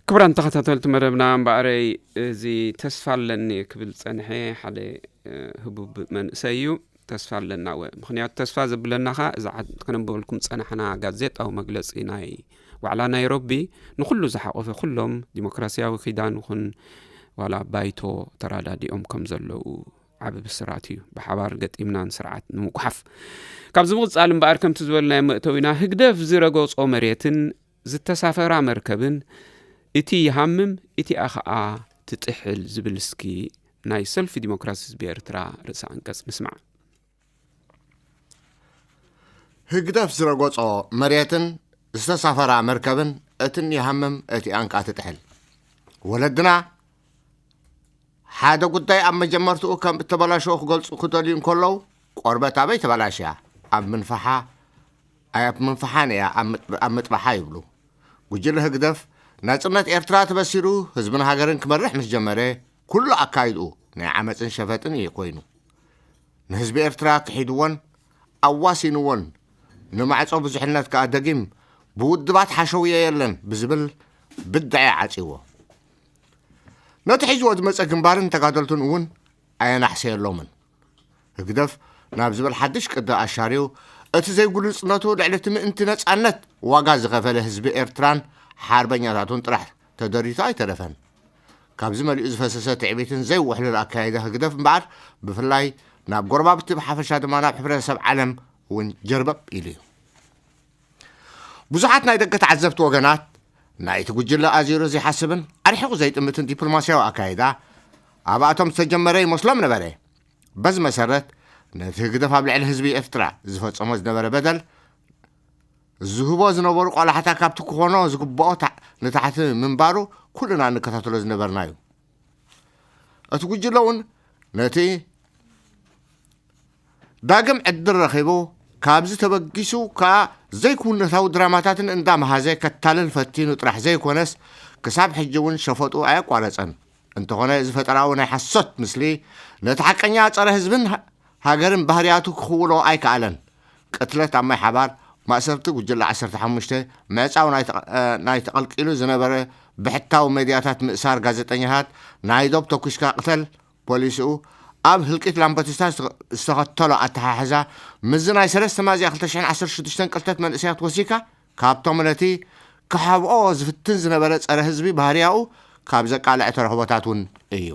ክቡራን ተኸታተልቲ መደብና፣ እምበኣረይ እዚ ተስፋ ኣለኒ ክብል ጸንሐ ሓደ፣ እ፣ ህቡብ መንእሰይ እዩ። ተስፋ ኣለና ወ-፣ ምኽንያቱ ተስፋ ዘብለና ኸኣ እዛ ዓድ-፣ ከነንብበልኩም ጸናሕና ጋዜጣዊ መግለጺ ናይ ዋዕላ ናይሮቢ ንኹሉ ዝሓቖፈ ኩሎም ዲሞክራሲያዊ ኪዳን ይኹን ዋላ ባይቶ ተራዳዲኦም ከም ዘለዉ ዓቢ ብስራት እዩ። ብሓባር ገጢምና ንስርዓት ንምጉሓፍ። ካብዚ ምቕጻል እምበኣር ከምቲ ዝበልናዮ መእተዊና ህግደፍ ዝረገጾ መሬትን ዝተሳፈራ መርከብን እቲ ይሃምም እቲኣ ኸኣ ትጥሕል ዝብል እስኪ ናይ ሰልፊ ዲሞክራሲ ህዝቢ ኤርትራ ርእሰ ኣንቀጽ ንስማዕ። ህግደፍ ዝረገጾ መሬትን ዝተሳፈራ መርከብን እትን ይሃምም እቲኣን ከኣ ትጥሕል። ወለድና ሓደ ጉዳይ ኣብ መጀመርትኡ ከም እተበላሸወ ክገልጹ ክደልዩ እንከለዉ፣ ቆርበት ኣበይ ተበላሽያ? ኣብ ምንፋሓ፣ ኣይ ኣብ ምንፋሓን እያ ኣብ ምጥ-፣ ኣብ ምጥባሓ ይብሉ። ጉጅለ ህግደፍ ናጽነት ኤርትራ ተበሲሩ ህዝብን ሃገርን ክመርሕ ምስ ጀመረ፣ ኩሉ ኣካይድኡ ናይ ዓመጽን ሸፈጥን እዩ ኮይኑ። ንህዝቢ ኤርትራ ክሒድዎን ኣዋሲንዎን፣ ንማዕጾ ብዙሕነት ከኣ ደጊም ብውድባት ሓሸውየ የለን ብዝብል ብድዐ ዓጽይዎ። ነቲ ሒዝዎ ዝመጸ ግንባርን ተጋደልቱን እውን ኣየናሕሰየሎምን። ህግደፍ ናብ ዝብል ሓድሽ ቅዲ ኣሻርዩ፣ እቲ ዘይግሉጽነቱ ልዕሊ እቲ ምእንቲ ነጻነት ዋጋ ዝኸፈለ ህዝቢ ኤርትራን ሓርበኛታቱን ጥራሕ ተደሪቱ ኣይተረፈን። ካብዚ መሊኡ ዝፈሰሰ ትዕቢትን ዘይውሕሉል ኣካያይዳ ህግደፍ እምበኣር፣ ብፍላይ ናብ ጎረባብቲ፣ ብሓፈሻ ድማ ናብ ሕብረተሰብ ዓለም እውን ጀርበብ ኢሉ እዩ። ብዙሓት ናይ ደገ ተዓዘብቲ ወገናት፣ ናይቲ ጉጅለ ኣዝዩ ዘይሓስብን ኣርሒቑ ዘይጥምትን ዲፕሎማስያዊ ኣካይዳ ኣብኣቶም ዝተጀመረ ይመስሎም ነበረ። በዚ መሰረት፣ ነቲ ህግደፍ ኣብ ልዕሊ ህዝቢ ኤርትራ ዝፈጸሞ ዝነበረ በደል፣ ዝህቦ ዝነበሩ ቆላሕታ ካብቲ ክኾኖ ዝግብኦ ታ-፣ ንታሕቲ ምንባሩ ኩልና እንከታተሎ ዝነበርና እዩ። እቲ ጉጅለ እውን ነቲ ዳግም ዕድል ረኺቡ፣ ካብዚ ተበጊሱ ከኣ ዘይክውንነታዊ ድራማታትን እንዳመሃዘ ከታልል ፈቲኑ ጥራሕ ዘይኮነስ፣ ክሳብ ሕጂ እውን ሸፈጡ ኣየቋረጸን። እንተኾነ፣ እዚ ፈጠራዊ ናይ ሓሶት ምስሊ፣ ነቲ ሓቀኛ ጸረ ህዝብን ሃ-፣ ሃገርን ባህርያቱ ክኽውሎ ኣይከኣለን። ቅትለት ኣብ ማይ ሓባር፣ ማእሰርቲ ጉጅለ ዓሰርተ ሓሙሽተ፣ ምዕጻው ናይ ተቐ-፣ እ፣ ናይ ተቐልቂሉ ዝነበረ ብሕታዊ ሜድያታት፣ ምእሳር ጋዜጠኛታት፣ ናይ ዶብ ተኲስካ ቅተል ፖሊሲኡ፣ ኣብ ህልቂት ላምበቲስታ ዝተኸተሎ ኣተሓሕዛ፣ ምስዚ ናይ ሰለስተ ሚያዝያ ክልተ ሽሕን ዓሰርተ ሽዱሽተን ቅትለት መንእሰያት ወሲካ፣ ካብቶም ነቲ ክሓብኦ ዝፍትን ዝነበረ ጸረ ህዝቢ ባህርያኡ ካብ ዘቃልዐ ተረኽቦታት እውን እዩ።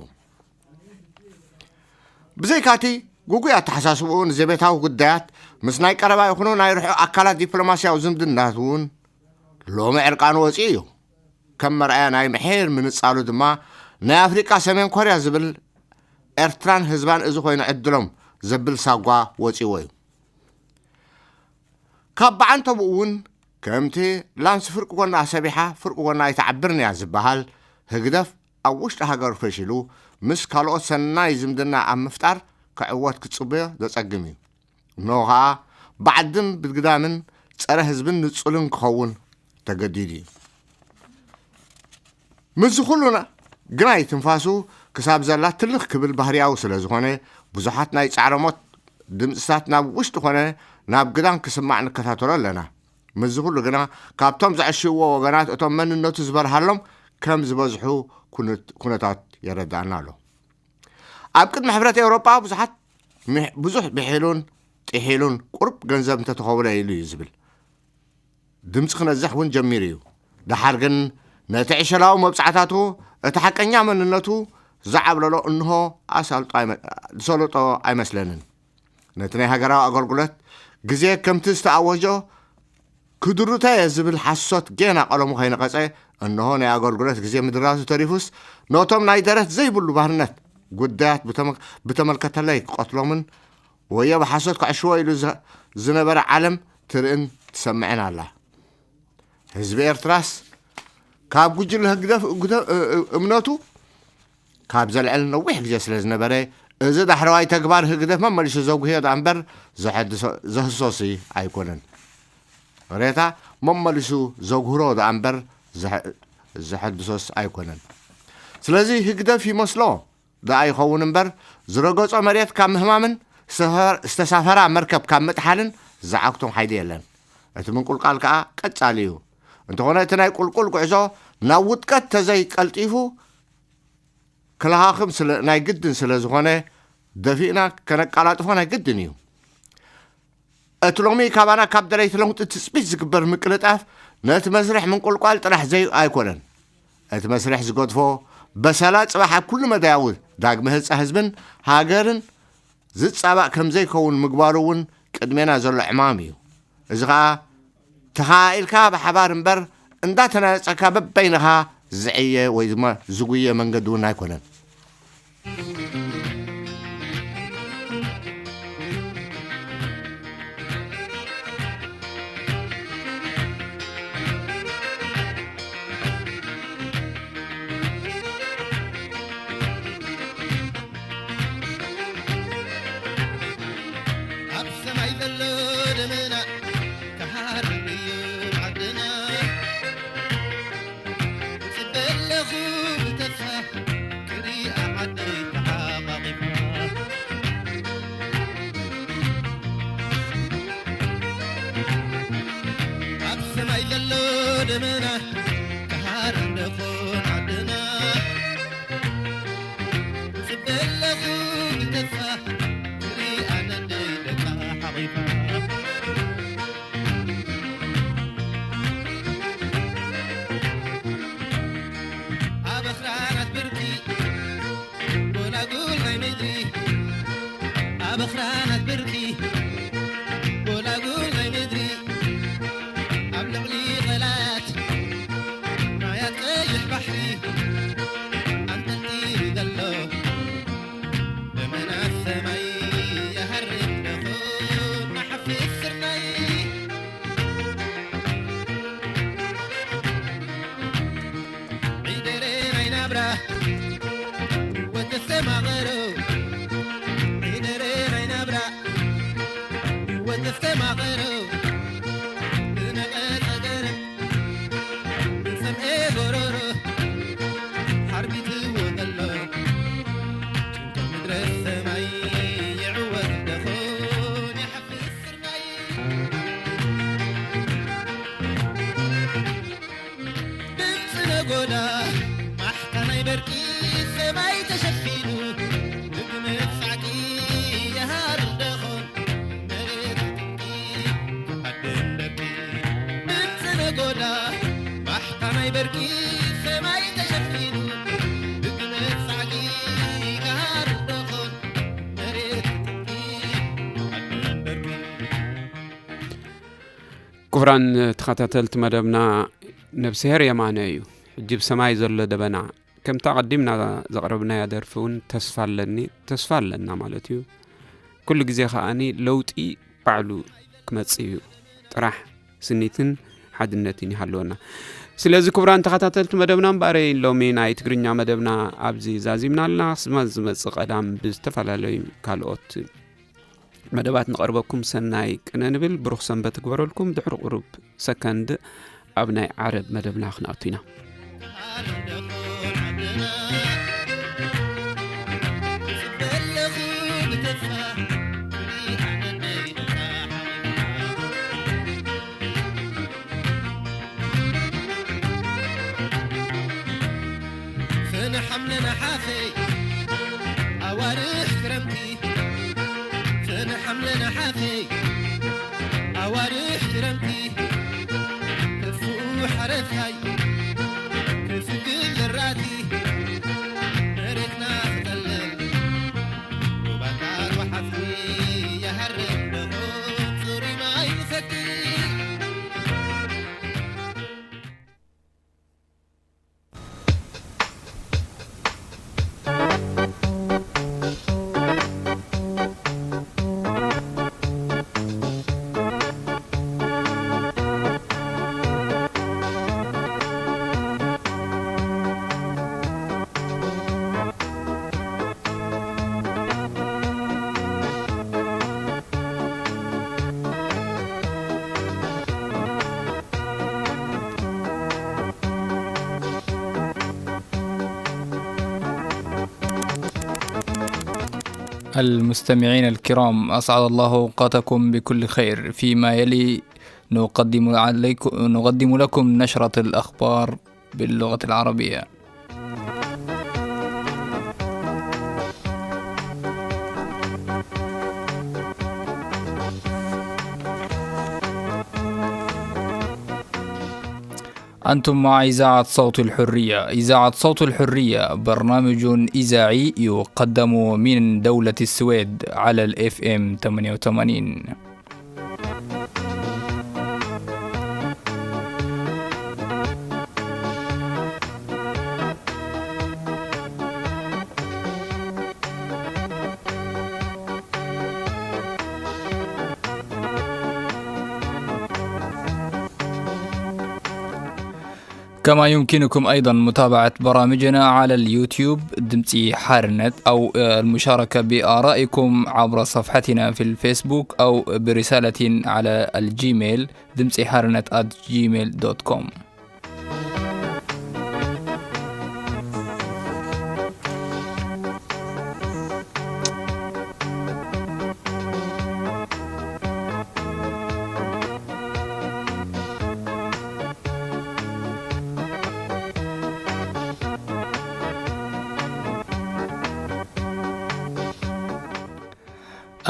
ብዘይካቲ፣ ግጉይ ኣተሓሳስብኡ ንዘቤታዊ ጉዳያት፣ ምስ ናይ ቀረባ ይኹኑ ናይ ርሑቕ ኣካላት ዲፕሎማስያዊ ዝምድናት እውን ሎሚ ዕርቃኑ ወጺኡ እዩ። ከም መርኣያ ናይ ምሒር ምንጻሉ ድማ፣ ናይ ኣፍሪቃ ሰሜን ኮርያ ዝብል፣ ኤርትራን ህዝባን እዚ ኮይኑ ዕድሎም ዘብል ሳጓ ወጺዎ እዩ። ካብ ብዓንተብኡ እውን፣ ከምቲ ላንስ ፍርቂ ጎና ሰቢሓ ፍርቂ ጎና ኣይትዓብርን እያ ዝበሃል፣ ህግደፍ ኣብ ውሽጢ ሃገር ፈሺሉ ምስ ካልኦት ሰናይ ዝምድና ኣብ ምፍጣር ክዕወት ክጽበዮ ዘጸግም እዩ። እንሆ ኸኣ ብዓድን ብግዳምን ጸረ ህዝብን ንጹልን ክኸውን ተገዲዱ እዩ። ምስዚ ኩሉ ና-፣ ግናይ ትንፋሱ ክሳብ ዘላ ትልኽ ክብል ባህርያዊ ስለ ዝኾነ፣ ብዙሓት ናይ ጻዕረ ሞት ድምጽታት ናብ ውሽጢ ኮነ ናብ ግዳም ክስማዕ ንከታተሎ ኣለና። ምስዚ ኩሉ ግና፣ ካብቶም ዘዕሽዎ ወገናት እቶም መንነቱ ዝበርሃሎም ከም ዝበዝሑ ኩነት-፣ ኩነታት የረድኣና ኣሎ። ኣብ ቅድሚ ሕብረት ኤውሮጳ ብዙሓት ምሕ-፣ ብዙሕ ብሒሉን ጥሒሉን ቁሩብ ገንዘብ እንተተኸውለ ኢሉ እዩ ዝብል ድምፂ ክነዝሕ እውን ጀሚሩ እዩ። ደሓር ግን ነቲ ዕሸላዊ መብጻዕታቱ፣ እቲ ሓቀኛ መንነቱ ዝዓብለሎ እንሆ ኣሳልጦ ኣይመ-፣ ዝሰለጦ ኣይመስለንን። ነቲ ናይ ሃገራዊ ኣገልግሎት ግዜ ከምቲ ዝተኣወጆ ክድርቶ እየ ዝብል ሓሶት ጌና ቀለሙ ከይነቐጸ፣ እንሆ ናይ ኣገልግሎት ግዜ ምድራቱ ተሪፉስ፣ ነቶም ናይ ደረት ዘይብሉ ባርነት ጉዳያት ብተመ-፣ ብተመልከተለይ ክቐትሎምን ወዮ ብሓሶት ክዕሽዎ ኢሉ ዘ-፣ ዝነበረ ዓለም ትርእን ትሰምዕን ኣላ። ህዝቢ ኤርትራስ ካብ ጉጅለ ህግደፍ እግደ-፣ እ-፣ እ-፣ እምነቱ ካብ ዘልዕል ነዊሕ ግዜ ስለ ዝነበረ፣ እዚ ዳሕረዋይ ተግባር ህግደፍ መመሊሱ ዘጉህዮ ደኣ እምበር ዘሐድሶ-፣ ዘህሶሲ ኣይኮነን። ሬታ መመሊሱ ዘጉህሮ ደኣ እምበር ዘሐ-፣ ዘሐድሶስ ኣይኮነን። ስለዚ ህግደፍ ይመስሎ ደኣ ይኸውን እምበር፣ ዝረገጾ መሬት ካብ ምህማምን ዝተፈ-፣ ዝተሳፈራ መርከብ ካብ ምጥሓልን ዝዓግቶም ሓይሊ የለን። እቲ ምንቁልቃል ከኣ ቀጻሊ እዩ። እንተኾነ እቲ ናይ ቁልቁል ጉዕዞ ናብ ውድቀት ተዘይቀልጢፉ ክለኻኽም ስለ፣ ናይ ግድን ስለ ዝኾነ፣ ደፊእና ከነቀላጥፎ ናይ ግድን እዩ። እቲ ሎሚ ካባና ካብ ደለይቲ ለውጢ ትጽቢት ዝግበር ምቅልጣፍ፣ ነቲ መስርሕ ምንቁልቋል ጥራሕ ዘይ ኣይኮነን። እቲ መስርሕ ዝገድፎ በሰላ ጽባሕ ኣብ ኩሉ መዳያዊ ዳግመ ህንጻ ህዝብን ሃገርን ዝጻባእ ከም ዘይከውን ምግባሩ እውን ቅድሜና ዘሎ ዕማም እዩ። እዚ ኸኣ ተኻኢልካ ብሓባር እምበር፣ እንዳተናነጸካ በበይንኻ ዝዕየ ወይ ድማ ዝጉየ መንገዲ እውን ኣይኮነን። ኣብ ሰማይ ዘሎ ደመና ክሃርም እዩ ዓድና። እጽበ ኣለኹ ብተስፋ ክሪኣ ዓደይ ተሓቋቒፋ። ኣብ ሰማይ ዘሎ ደመና ክሃርም ደኾን ዓድና። እጽበ ኣለኹ ብተስፋ ክሪኣ ዓደይ ደቃ ሓቒፋ። ኣብ ኣኽራናት ብርቂ ጎላጉል ናይ ምድሪ፣ ኣብ ኣኽራናት ብርቂ ጎላጉል ናይ ምድሪ፣ ኣብ ልዕሊ ቐላት ማያት ቀይሕ ባሕሪ ኣንጠልጢሉ ዘሎ ደመና ሰማይ ይሃርም ደኾን ንሓፍስ ስርናይ። ዒደረ ናይ ናብራ ህይወት ተስተማቐሮ፣ ዒደረ ናይ ናብራ ህይወት ተስተማቐሮ፣ ብነቐጸ ገረብ ሰምኤ ጎሮሮ ሓርቢትዎ ከሎ፣ ጭንቀት ምድረ ሰማይ ይዕወት ደኾን ይሓፍስ ስርናይ። ድምፂ ነጎዳ ማሕታ ናይ በርቂ ሰማይ ተሸፊኑ፣ ምግመት ጻዕቂ ጎዳ ባሕታ ናይ በርቂ ሰማይ ተሸፊኑ ብግመት ጻዕቂ ጋር ደኾን መሬት ትጥቂ ኣደን በርቂ። ክቡራን ተኸታተልቲ መደብና፣ ነብስሄር የማነ እዩ። ሕጂ ብሰማይ ዘሎ ደበና ከምቲ ኣቐዲምና ዘቕረብናያ ደርፊ እውን ተስፋ ኣለኒ፣ ተስፋ ኣለና ማለት እዩ። ኩሉ ግዜ ከኣኒ ለውጢ ባዕሉ ክመጽእ እዩ። ጥራሕ ስኒትን ሓድነትን ይሃልወና። ስለዚ ክቡራን ተኸታተልቲ መደብና እምበኣረይ ሎሚ ናይ ትግርኛ መደብና ኣብዚ ዛዚምና ኣለና። ስማ ዝመጽእ ቀዳም ብዝተፈላለዩ ካልኦት መደባት ንቐርበኩም ሰናይ ቅነ ንብል። ብሩኽ ሰንበት ትግበረልኩም። ድሕሪ ቁሩብ ሰከንድ ኣብ ናይ ዓረብ መደብና ክንኣቱ ኢና። ሰነ ሓምለ ነሓሰ ኣዋርሕ ክረምቲ፣ ሰነ ሓምለ ነሓሰ ኣዋርሕ ክረምቲ፣ ተስፉ ሓረስታይ ክስግር ዘራእቲ፣ መሬትና ክጠልም ሩባታት ወሓዝቲ፣ ይሃርም ደኹን ጽሩይ ማይ ንሰቲ። المستمعين الكرام، أسعد الله أوقاتكم بكل خير. فيما يلي نقدم عليكم، نقدم لكم نشرة الأخبار باللغة العربية. أنتم مع إذاعة صوت الحرية. إذاعة صوت الحرية برنامج إذاعي يقدم من دولة السويد على ال إف إم ثمانية وثمانين. كما يمكنكم أيضًا متابعة برامجنا على اليوتيوب دمتي حارنت، أو، آه، المشاركة بآرائكم عبر صفحتنا في الفيسبوك أو برسالة على الجيميل دمتي حارنت آت جيميل دوت كوم.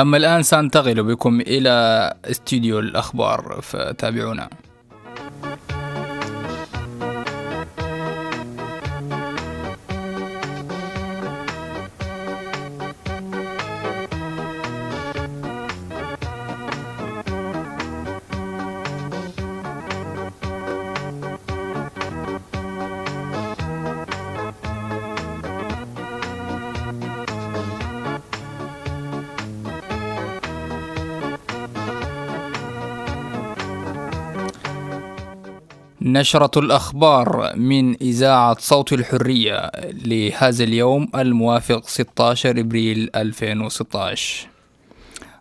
أما الآن سأنتقل بكم إلى استوديو الأخبار، فتابعونا. نشرة الأخبار من إذاعة صوت الحرية لهذا اليوم الموافق ستاشر إبريل ألفين وستاش.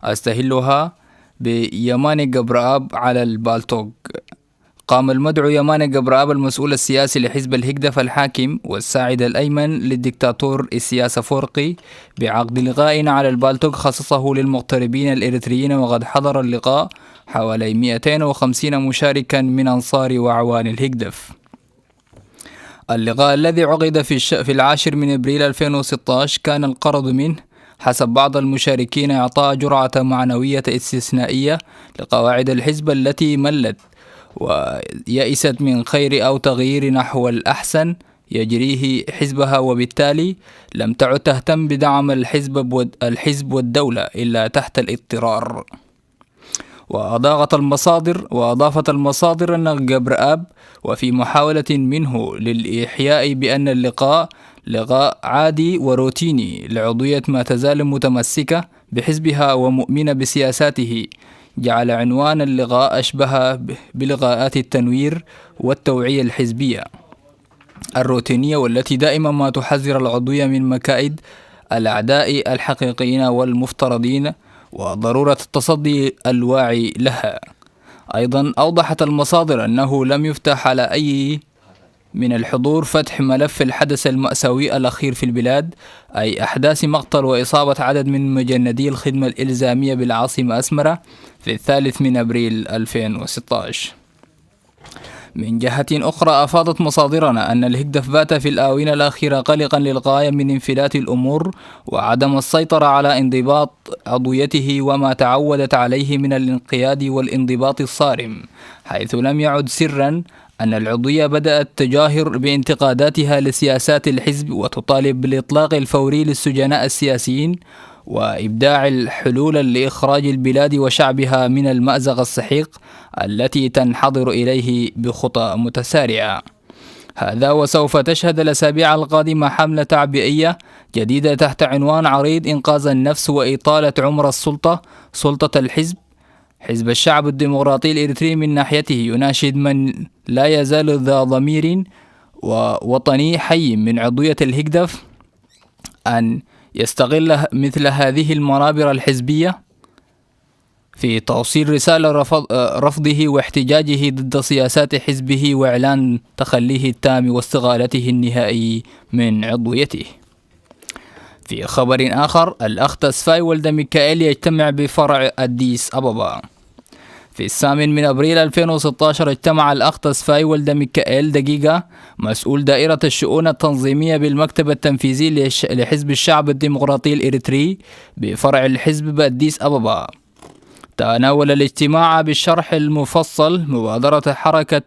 أستهلها بيماني جبراب على البالتوك. قام المدعو يماني جبراب المسؤول السياسي لحزب الهجدف الحاكم والساعد الأيمن للدكتاتور إسياس أفورقي بعقد لقاء على البالتوك خصصه للمغتربين الإريتريين، وقد حضر اللقاء حوالي مئتين وخمسين مشاركا من أنصار وأعوان الهجدف. اللقاء الذي عقد في الش-، في العاشر من إبريل ألفين وستاش كان الغرض منه حسب بعض المشاركين إعطاء جرعة معنوية استثنائية لقواعد الحزب التي ملت، ويئست من خير أو تغيير نحو الأحسن يجريه حزبها، وبالتالي لم تعد تهتم بدعم الحزب بود-، الحزب والدولة إلا تحت الاضطرار. وأضاغت المصادر، وأضافت المصادر أن جبرآب، وفي محاولة منه للإيحاء بأن اللقاء لقاء عادي وروتيني لعضوية ما تزال متمسكة بحزبها ومؤمنة بسياساته، جعل عنوان اللقاء أشبه ب-، بلقاءات التنوير والتوعية الحزبية الروتينية، والتي دائما ما تحذر العضوية من مكائد الأعداء الحقيقيين والمفترضين، وضرورة التصدي الواعي لها. أيضا أوضحت المصادر أنه لم يفتح على أي من الحضور فتح ملف الحدث المأساوي الأخير في البلاد، أي أحداث مقتل وإصابة عدد من مجندي الخدمة الإلزامية بالعاصمة أسمرة في الثالث من أبريل ألفين وستاش. من جهة أخرى، أفادت مصادرنا أن الهجدف بات في الآونة الأخيرة قلقا للغاية من انفلات الأمور وعدم السيطرة على انضباط عضويته وما تعودت عليه من الانقياد والانضباط الصارم، حيث لم يعد سرا أن العضوية بدأت تجاهر بانتقاداتها لسياسات الحزب وتطالب بالإطلاق الفوري للسجناء السياسيين وإبداع الحلول لإخراج البلاد وشعبها من المأزق السحيق التي تنحدر إليه بخطى متسارعة. هذا وسوف تشهد الأسابيع القادمة حملة تعبئية جديدة تحت عنوان عريض: إنقاذ النفس وإطالة عمر السلطة، سلطة الحزب. حزب الشعب الديمقراطي الإريتري من ناحيته يناشد من لا يزال ذا ضمير ووطني حي من عضوية الهجدف أن يستغل مثل هذه المنابر الحزبية في توصيل رسالة رفض-، آه، رفضه واحتجاجه ضد سياسات حزبه وإعلان تخليه التام واستقالته النهائي من عضويته. في خبر آخر، الأخ تسفاي ولد ميكائيل يجتمع بفرع أديس أبابا. في الثامن من أبريل ألفين وستاشر اجتمع الأخ تسفاي ولد ميكائيل دقيقة، مسؤول دائرة الشؤون التنظيمية بالمكتب التنفيذي لش-، لحزب الشعب الديمقراطي الإريتري بفرع الحزب بأديس أبابا. تناول الاجتماع بالشرح المفصل مبادرة حركة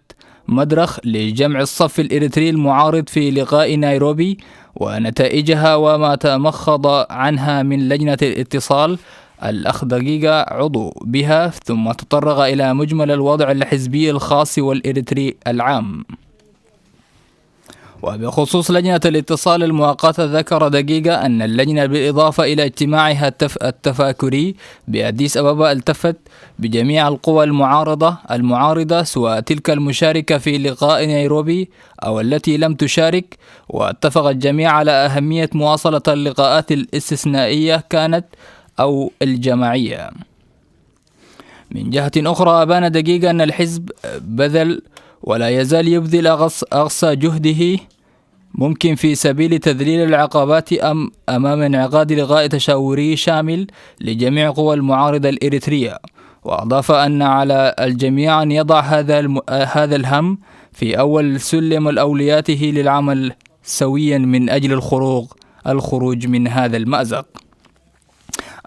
مدرخ لجمع الصف الإريتري المعارض في لقاء نيروبي ونتائجها وما تمخض عنها من لجنة الاتصال الأخ دقيقة عضو بها، ثم تطرق إلى مجمل الوضع الحزبي الخاص والإريتري العام. وبخصوص لجنة الاتصال المؤقتة، ذكر دقيقة أن اللجنة بالإضافة إلى اجتماعها التف-، التفاكري بأديس أبابا التفت بجميع القوى المعارضة، المعارضة سواء تلك المشاركة في لقاء نيروبي أو التي لم تشارك، واتفق الجميع على أهمية مواصلة اللقاءات الاستثنائية كانت أو الجماعية. من جهة أخرى، أبان دقيقة أن الحزب بذل ولا يزال يبذل أقص-، أقصى جهده ممكن في سبيل تذليل العقبات أم-، أمام انعقاد لقاء تشاوري شامل لجميع قوى المعارضة الإريترية، وأضاف أن على الجميع أن يضع هذا الم-، هذا الهم في أول سلم أولوياته للعمل سويا من أجل الخروج، الخروج من هذا المأزق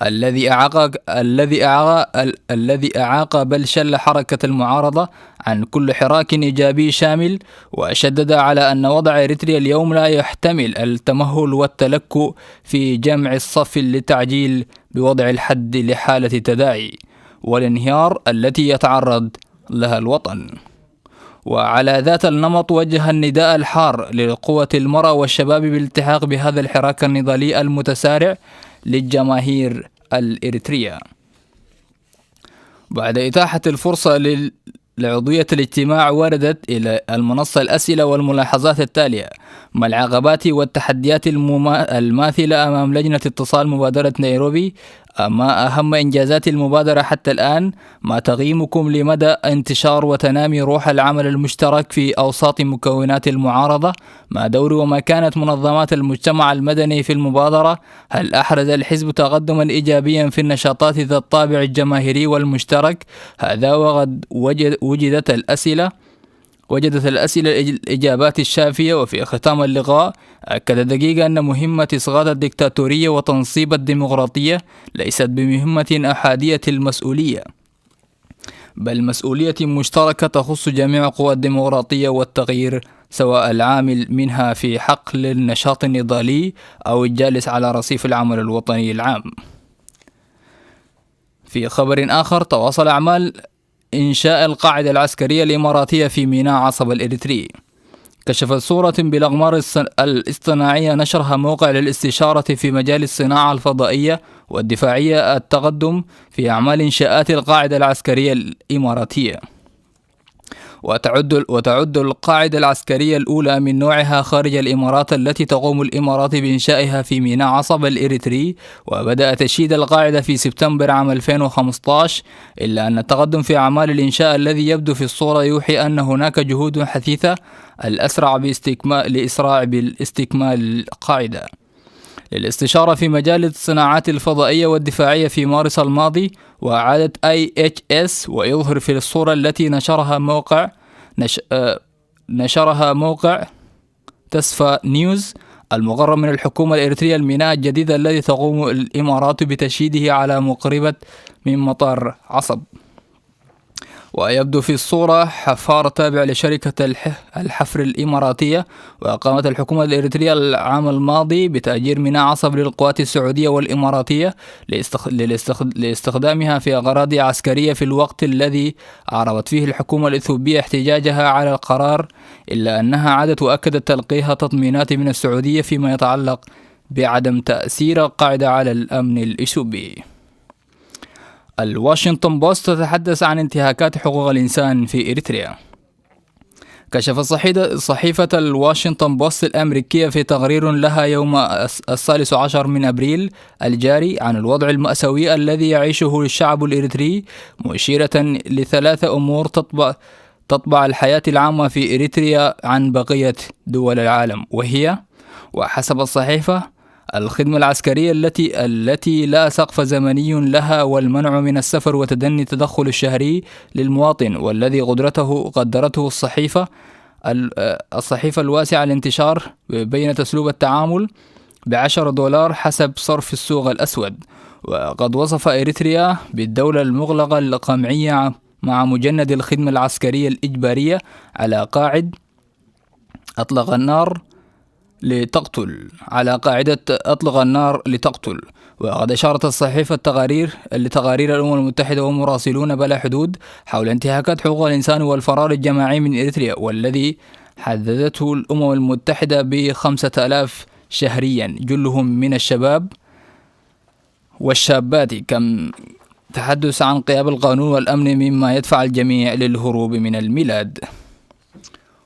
الذي أعاق، الذي أعاق، ال-، الذي أعاق بل شل حركة المعارضة عن كل حراك إيجابي شامل، وشدد على أن وضع إريتريا اليوم لا يحتمل التمهل والتلكؤ في جمع الصف للتعجيل بوضع الحد لحالة التداعي والانهيار التي يتعرض لها الوطن. وعلى ذات النمط، وجه النداء الحار لقوة المرأة والشباب بالالتحاق بهذا الحراك النضالي المتسارع للجماهير الإريترية. بعد إتاحة الفرصة لل-، لعضوية الاجتماع، وردت إلى المنصة الأسئلة والملاحظات التالية: ما العقبات والتحديات المما-، الماثلة أمام لجنة اتصال مبادرة نيروبي؟ ما أهم إنجازات المبادرة حتى الآن؟ ما تقييمكم لمدى انتشار وتنامي روح العمل المشترك في أوساط مكونات المعارضة؟ ما دور ومكانة منظمات المجتمع المدني في المبادرة؟ هل أحرز الحزب تقدما إيجابيا في النشاطات ذات الطابع الجماهيري والمشترك؟ هذا وقد وجد-، وجدت الأسئلة، وجدت الأسئلة الإج-، الإجابات الشافية. وفي ختام اللقاء، أكد دقيقة أن مهمة إسقاط الدكتاتورية وتنصيب الديمقراطية ليست بمهمة أحادية المسؤولية، بل مسؤولية مشتركة تخص جميع قوى الديمقراطية والتغيير، سواء العامل منها في حقل النشاط النضالي أو الجالس على رصيف العمل الوطني العام. في خبر آخر، تواصل أعمال إنشاء القاعدة العسكرية الإماراتية في ميناء عصب الإريتري. كشفت صورة بالأقمار الص-، الاصطناعية نشرها موقع للاستشارة في مجال الصناعة الفضائية والدفاعية التقدم في أعمال إنشاءات القاعدة العسكرية الإماراتية. وتعد، وتعد القاعدة العسكرية الأولى من نوعها خارج الإمارات التي تقوم الإمارات بإنشائها في ميناء عصب الإريتري، وبدأ تشييد القاعدة في سبتمبر عام ألفين وخمستاش، إلا أن التقدم في أعمال الإنشاء الذي يبدو في الصورة يوحي أن هناك جهود حثيثة الأسرع باستكمال، لإسراع بالاستكمال القاعدة. للاستشارة في مجال الصناعات الفضائية والدفاعية في مارس الماضي، وأعادت آي إتش إس، ويظهر في الصورة التي نشرها موقع نش... آه، نشرها موقع تسفا نيوز المقرب من الحكومة الإريترية الميناء الجديد الذي تقوم الإمارات بتشييده على مقربة من مطار عصب. ويبدو في الصورة حفار تابع لشركة الح-، الحفر الإماراتية. وقامت الحكومة الإريترية العام الماضي بتأجير ميناء عصب للقوات السعودية والإماراتية لاستخ-، للاستخ-، لاستخدامها في أغراض عسكرية، في الوقت الذي أعربت فيه الحكومة الإثيوبية احتجاجها على القرار، إلا أنها عادت وأكدت تلقيها تطمينات من السعودية فيما يتعلق بعدم تأثير القاعدة على الأمن الإثيوبي. الواشنطن بوست تتحدث عن انتهاكات حقوق الإنسان في إريتريا. كشفت صحيدة-، صحيفة الواشنطن بوست الأمريكية في تقرير لها يوم الس-، الثالث عشر من أبريل الجاري عن الوضع المأساوي الذي يعيشه الشعب الإريتري، مشيرة لثلاثة أمور تطبع، تطبع الحياة العامة في إريتريا عن بقية دول العالم، وهي، وحسب الصحيفة، الخدمة العسكرية التي، التي لا سقف زمني لها، والمنع من السفر وتدني التدخل الشهري للمواطن، والذي قدرته، قدرته الصحيفة ال-، آه، الصحيفة الواسعة الانتشار، بينت أسلوب التعامل ب عشرة دولار حسب صرف السوق الأسود. وقد وصف إريتريا بالدولة المغلقة القمعية مع مجند الخدمة العسكرية الإجبارية على قاعد أطلق النار لتقتل، على قاعدة أطلق النار لتقتل. وقد أشارت الصحيفة التقارير لتقارير الأمم المتحدة ومراسلون بلا حدود حول انتهاكات حقوق الإنسان والفرار الجماعي من إريتريا، والذي حددته الأمم المتحدة بخمسة آلاف شهريا، جلهم من الشباب والشابات، كم تحدث عن غياب القانون والأمن مما يدفع الجميع للهروب من الميلاد.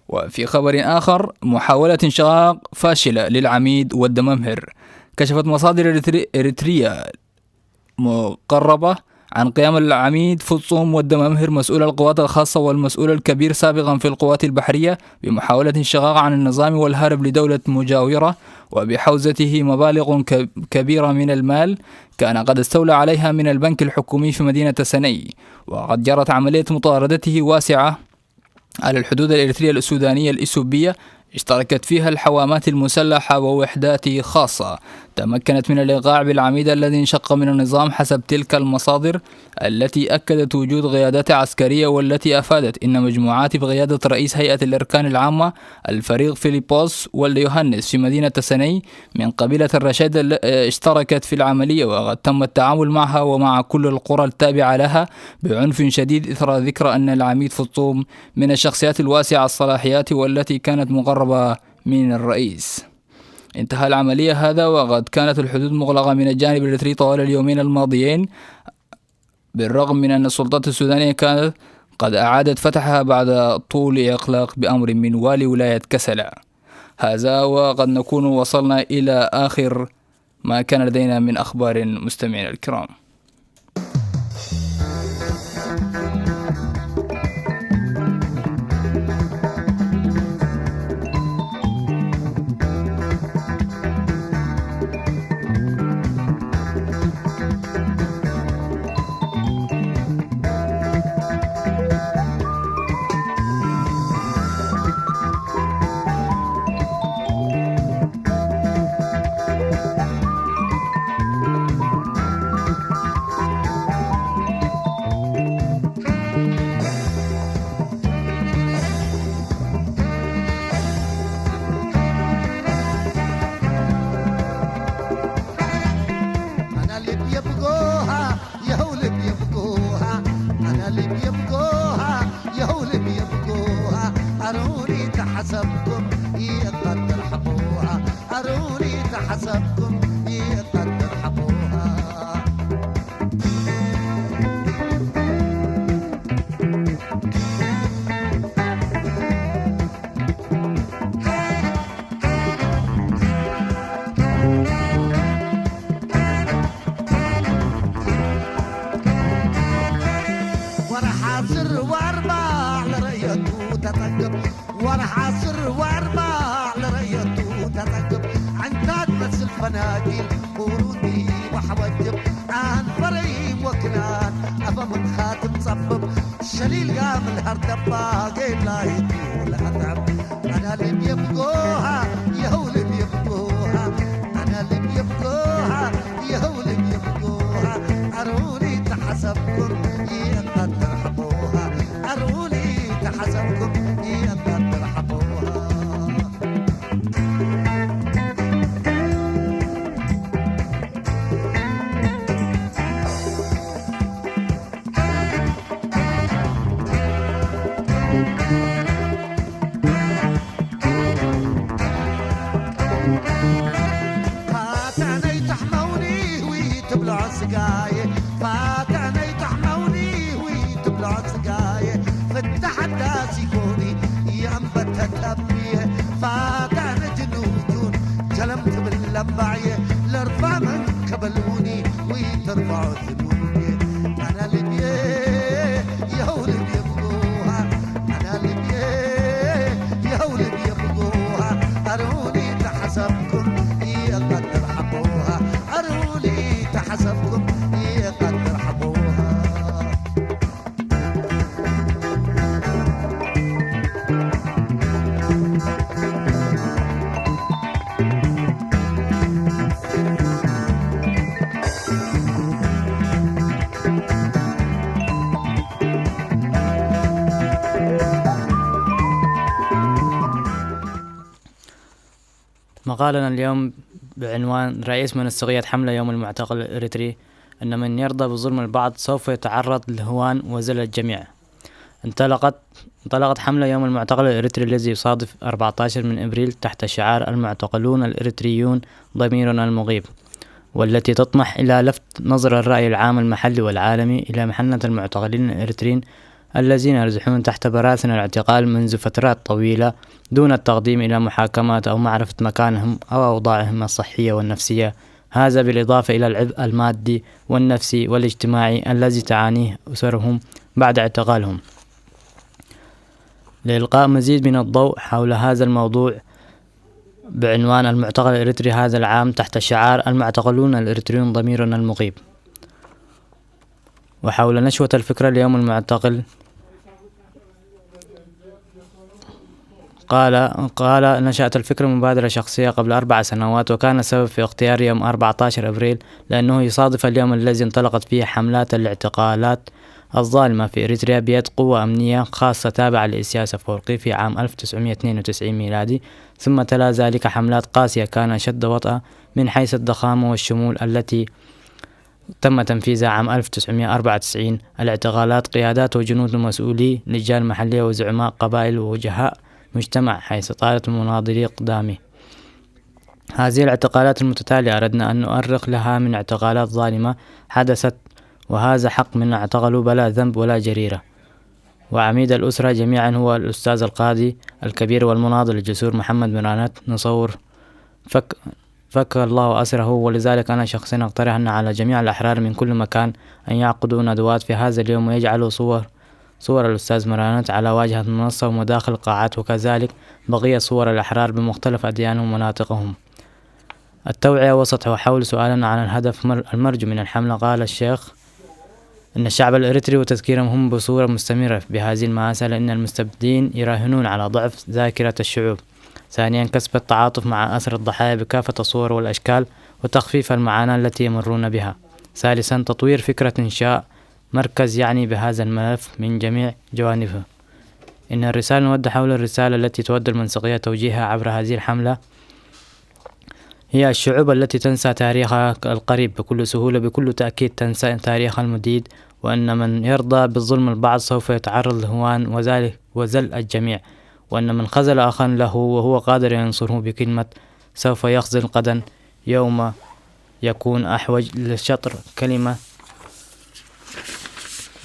وفي خبر آخر، محاولة انشقاق فاشلة للعميد والدمنهر. كشفت مصادر إريتري-، إريترية مقربة عن قيام العميد فطسوم والدمنهر مسؤول القوات الخاصة والمسؤول الكبير سابقا في القوات البحرية بمحاولة انشقاق عن النظام والهرب لدولة مجاورة، وبحوزته مبالغ ك-، كبيرة من المال كان قد استولى عليها من البنك الحكومي في مدينة سني. وقد جرت عملية مطاردته واسعة على الحدود الإريترية السودانية الإثيوبية، اشتركت فيها الحوامات المسلحة ووحدات خاصة، تمكنت من الإيقاع بالعميد الذي انشق من النظام حسب تلك المصادر، التي أكدت وجود قيادات عسكرية، والتي أفادت إن مجموعات بقيادة رئيس هيئة الأركان العامة الفريق فيليبوس واليوهانس في مدينة سني من قبيلة الرشيد ال-، اشتركت في العملية، وقد تم التعامل معها ومع كل القرى التابعة لها بعنف شديد، إثر ذكرى أن العميد فطوم من الشخصيات الواسعة الصلاحيات والتي كانت مقربة من الرئيس. انتهى العملية هذا، وقد كانت الحدود مغلقة من الجانب الإريتري طوال اليومين الماضيين، بالرغم من أن السلطات السودانية كانت قد أعادت فتحها بعد طول إغلاق بأمر من والي ولاية كسلا. هذا وقد نكون وصلنا إلى آخر ما كان لدينا من أخبار، مستمعينا الكرام. حسبكم يقدر حقوها، أروني تحسبكم يقدر حقوها. ورح أسر وأربع لرأيته تتقب ورح أسر وأربع لريته تتكب عنتات مثل فناجيل قرودي وحوجب عن فريم وكنان أفا من خاتم صبب شليل قام الهردبة قيل لا يطول أتعب أنا اللي بيبقوها يهو اللي بيبقوها أنا اللي بيبقوها يهو اللي بيبقوها أروني تحسبكم يقدر حقوها أروني تحسبكم يقدر حقوها فاتعني تحموني ويتبلع سقاي فاتعني تحموني ويتبلع سقاي فتح الداسي كوني يا أنبتة أبي فاتعني جنوجون جلمت باللمبعي لرفع من كبلوني ويترفع ثنوني أنا لبي يا ولد يبقوها أنا لبي يا ولد يبقوها أروني تحسبكم يقدر حقوها أروني تحسبكم يقدر حقوها مقالنا اليوم بعنوان رئيس منسقية حملة يوم المعتقل الإريتري أن من يرضى بظلم البعض سوف يتعرض للهوان وذل الجميع. انطلقت انطلقت حملة يوم المعتقل الإريتري الذي يصادف أربعتاشر من إبريل تحت شعار المعتقلون الإريتريون ضميرنا المغيب، والتي تطمح إلى لفت نظر الرأي العام المحلي والعالمي إلى محنة المعتقلين الإريتريين الذين يرزحون تحت براثن الاعتقال منذ فترات طويلة دون التقديم إلى محاكمات أو معرفة مكانهم أو أوضاعهم الصحية والنفسية. هذا بالإضافة إلى العبء المادي والنفسي والاجتماعي الذي تعانيه أسرهم بعد اعتقالهم. لإلقاء مزيد من الضوء حول هذا الموضوع بعنوان المعتقل الإريتري هذا العام تحت شعار المعتقلون الإريتريون ضميرنا المغيب، وحول نشوة الفكرة ليوم المعتقل قال قال نشأت الفكرة مبادرة شخصية قبل أربع سنوات، وكان السبب في اختيار يوم أربعتاشر أبريل لأنه يصادف اليوم الذي انطلقت فيه حملات الاعتقالات الظالمة في إريتريا بيد قوة أمنية خاصة تابعة لإسياس أفورقي في عام ألف وتسعمية واثنين وتسعين ميلادي، ثم تلا ذلك حملات قاسية كان أشد وطأة من حيث الضخامة والشمول التي تم تنفيذها عام ألف وتسعمية وأربعة وتسعين. الاعتقالات قيادات وجنود ومسؤولي لجان محلية وزعماء قبائل ووجهاء مجتمع حيث طالت مناضلي قدامي. هذه الاعتقالات المتتالية أردنا أن نؤرخ لها من اعتقالات ظالمة حدثت، وهذا حق من اعتقلوا بلا ذنب ولا جريرة. وعميد الأسرة جميعا هو الأستاذ القاضي الكبير والمناضل الجسور محمد مرانت نصور فك فك الله أسره. ولذلك أنا شخصيا أقترح أن على جميع الأحرار من كل مكان أن يعقدوا ندوات في هذا اليوم ويجعلوا صور صور الأستاذ مرانت على واجهة المنصة ومداخل القاعات، وكذلك بقية صور الأحرار بمختلف أديانهم ومناطقهم. التوعية وسط وحول سؤالنا عن الهدف مر- المرجو من الحملة، قال الشيخ إن الشعب الإريتري وتذكيرهم هم بصورة مستمرة بهذه المآسي، لأن المستبدين يراهنون على ضعف ذاكرة الشعوب. ثانيا، كسب التعاطف مع أسر الضحايا بكافة الصور والأشكال وتخفيف المعاناة التي يمرون بها. ثالثا، تطوير فكرة إنشاء مركز يعني بهذا الملف من جميع جوانبه. إن الرسالة نود حول الرسالة التي تود المنسقية توجيهها عبر هذه الحملة هي الشعوب التي تنسى تاريخها القريب بكل سهولة، بكل تأكيد تنسى تاريخها المديد، وأن من يرضى بالظلم البعض سوف يتعرض للهوان وذلك وذل الجميع. وأن من خذل أخا له وهو قادر ينصره بكلمة سوف يخذل غدا يوم يكون أحوج لشطر كلمة،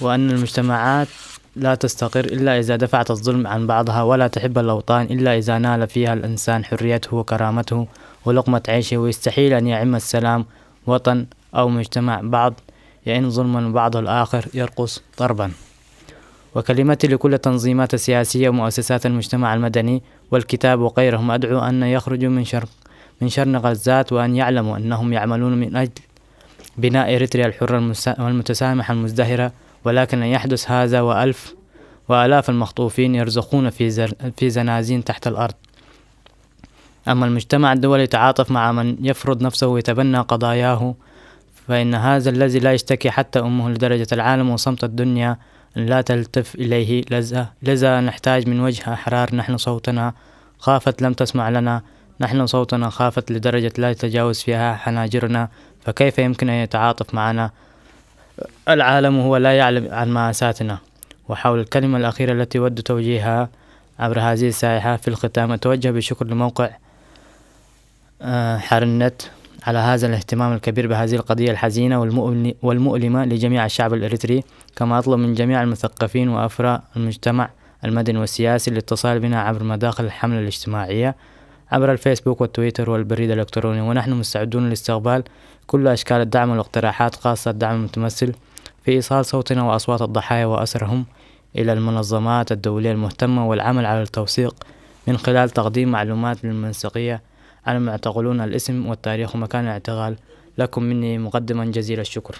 وأن المجتمعات لا تستقر إلا إذا دفعت الظلم عن بعضها، ولا تحب الأوطان إلا إذا نال فيها الإنسان حريته وكرامته ولقمة عيشه، ويستحيل أن يعم السلام وطن أو مجتمع بعض يئن ظلما بعض الآخر يرقص ضربا. وكلمتي لكل التنظيمات السياسية ومؤسسات المجتمع المدني والكتاب وغيرهم، أدعو أن يخرجوا من شرق من شرنقة الذات، وأن يعلموا أنهم يعملون من أجل بناء إريتريا الحرة المسا- والمتسامحة المزدهرة، ولكن أن يحدث هذا وألف وآلاف المخطوفين يرزقون في زر- في زنازين تحت الأرض. أما المجتمع الدولي يتعاطف مع من يفرض نفسه ويتبنى قضاياه، فإن هذا الذي لا يشتكي حتى أمه لدرجة العالم وصمت الدنيا أن لا تلتف إليه، لذا، لذا نحتاج من وجه أحرار. نحن صوتنا خافت لم تسمع لنا، نحن صوتنا خافت لدرجة لا يتجاوز فيها حناجرنا، فكيف يمكن أن يتعاطف معنا العالم وهو لا يعلم عن مآساتنا؟ وحول الكلمة الأخيرة التي أود توجيهها عبر هذه الساحة، في الختام أتوجه بالشكر لموقع آه، حرنت على هذا الاهتمام الكبير بهذه القضية الحزينة والمؤلم- والمؤلمة لجميع الشعب الإريتري، كما أطلب من جميع المثقفين وأفرع المجتمع المدني والسياسي الاتصال بنا عبر مداخل الحملة الاجتماعية عبر الفيسبوك والتويتر والبريد الإلكتروني، ونحن مستعدون لاستقبال كل أشكال الدعم والاقتراحات، خاصة الدعم المتمثل في إيصال صوتنا وأصوات الضحايا وأسرهم إلى المنظمات الدولية المهتمة، والعمل على التوثيق من خلال تقديم معلومات للمنسقية عن المعتقلون، الاسم والتاريخ ومكان الاعتقال. لكم مني مقدما جزيل الشكر.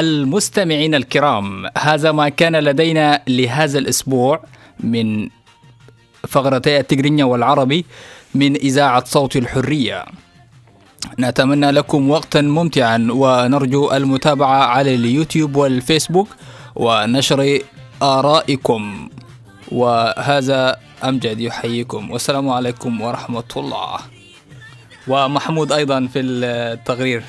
المستمعين الكرام، هذا ما كان لدينا لهذا الأسبوع من فقرتي التجرينيا والعربي من إذاعة صوت الحرية. نتمنى لكم وقتا ممتعا، ونرجو المتابعة على اليوتيوب والفيسبوك ونشر آرائكم. وهذا أمجد يحييكم، والسلام عليكم ورحمة الله. ومحمود أيضا في التقرير.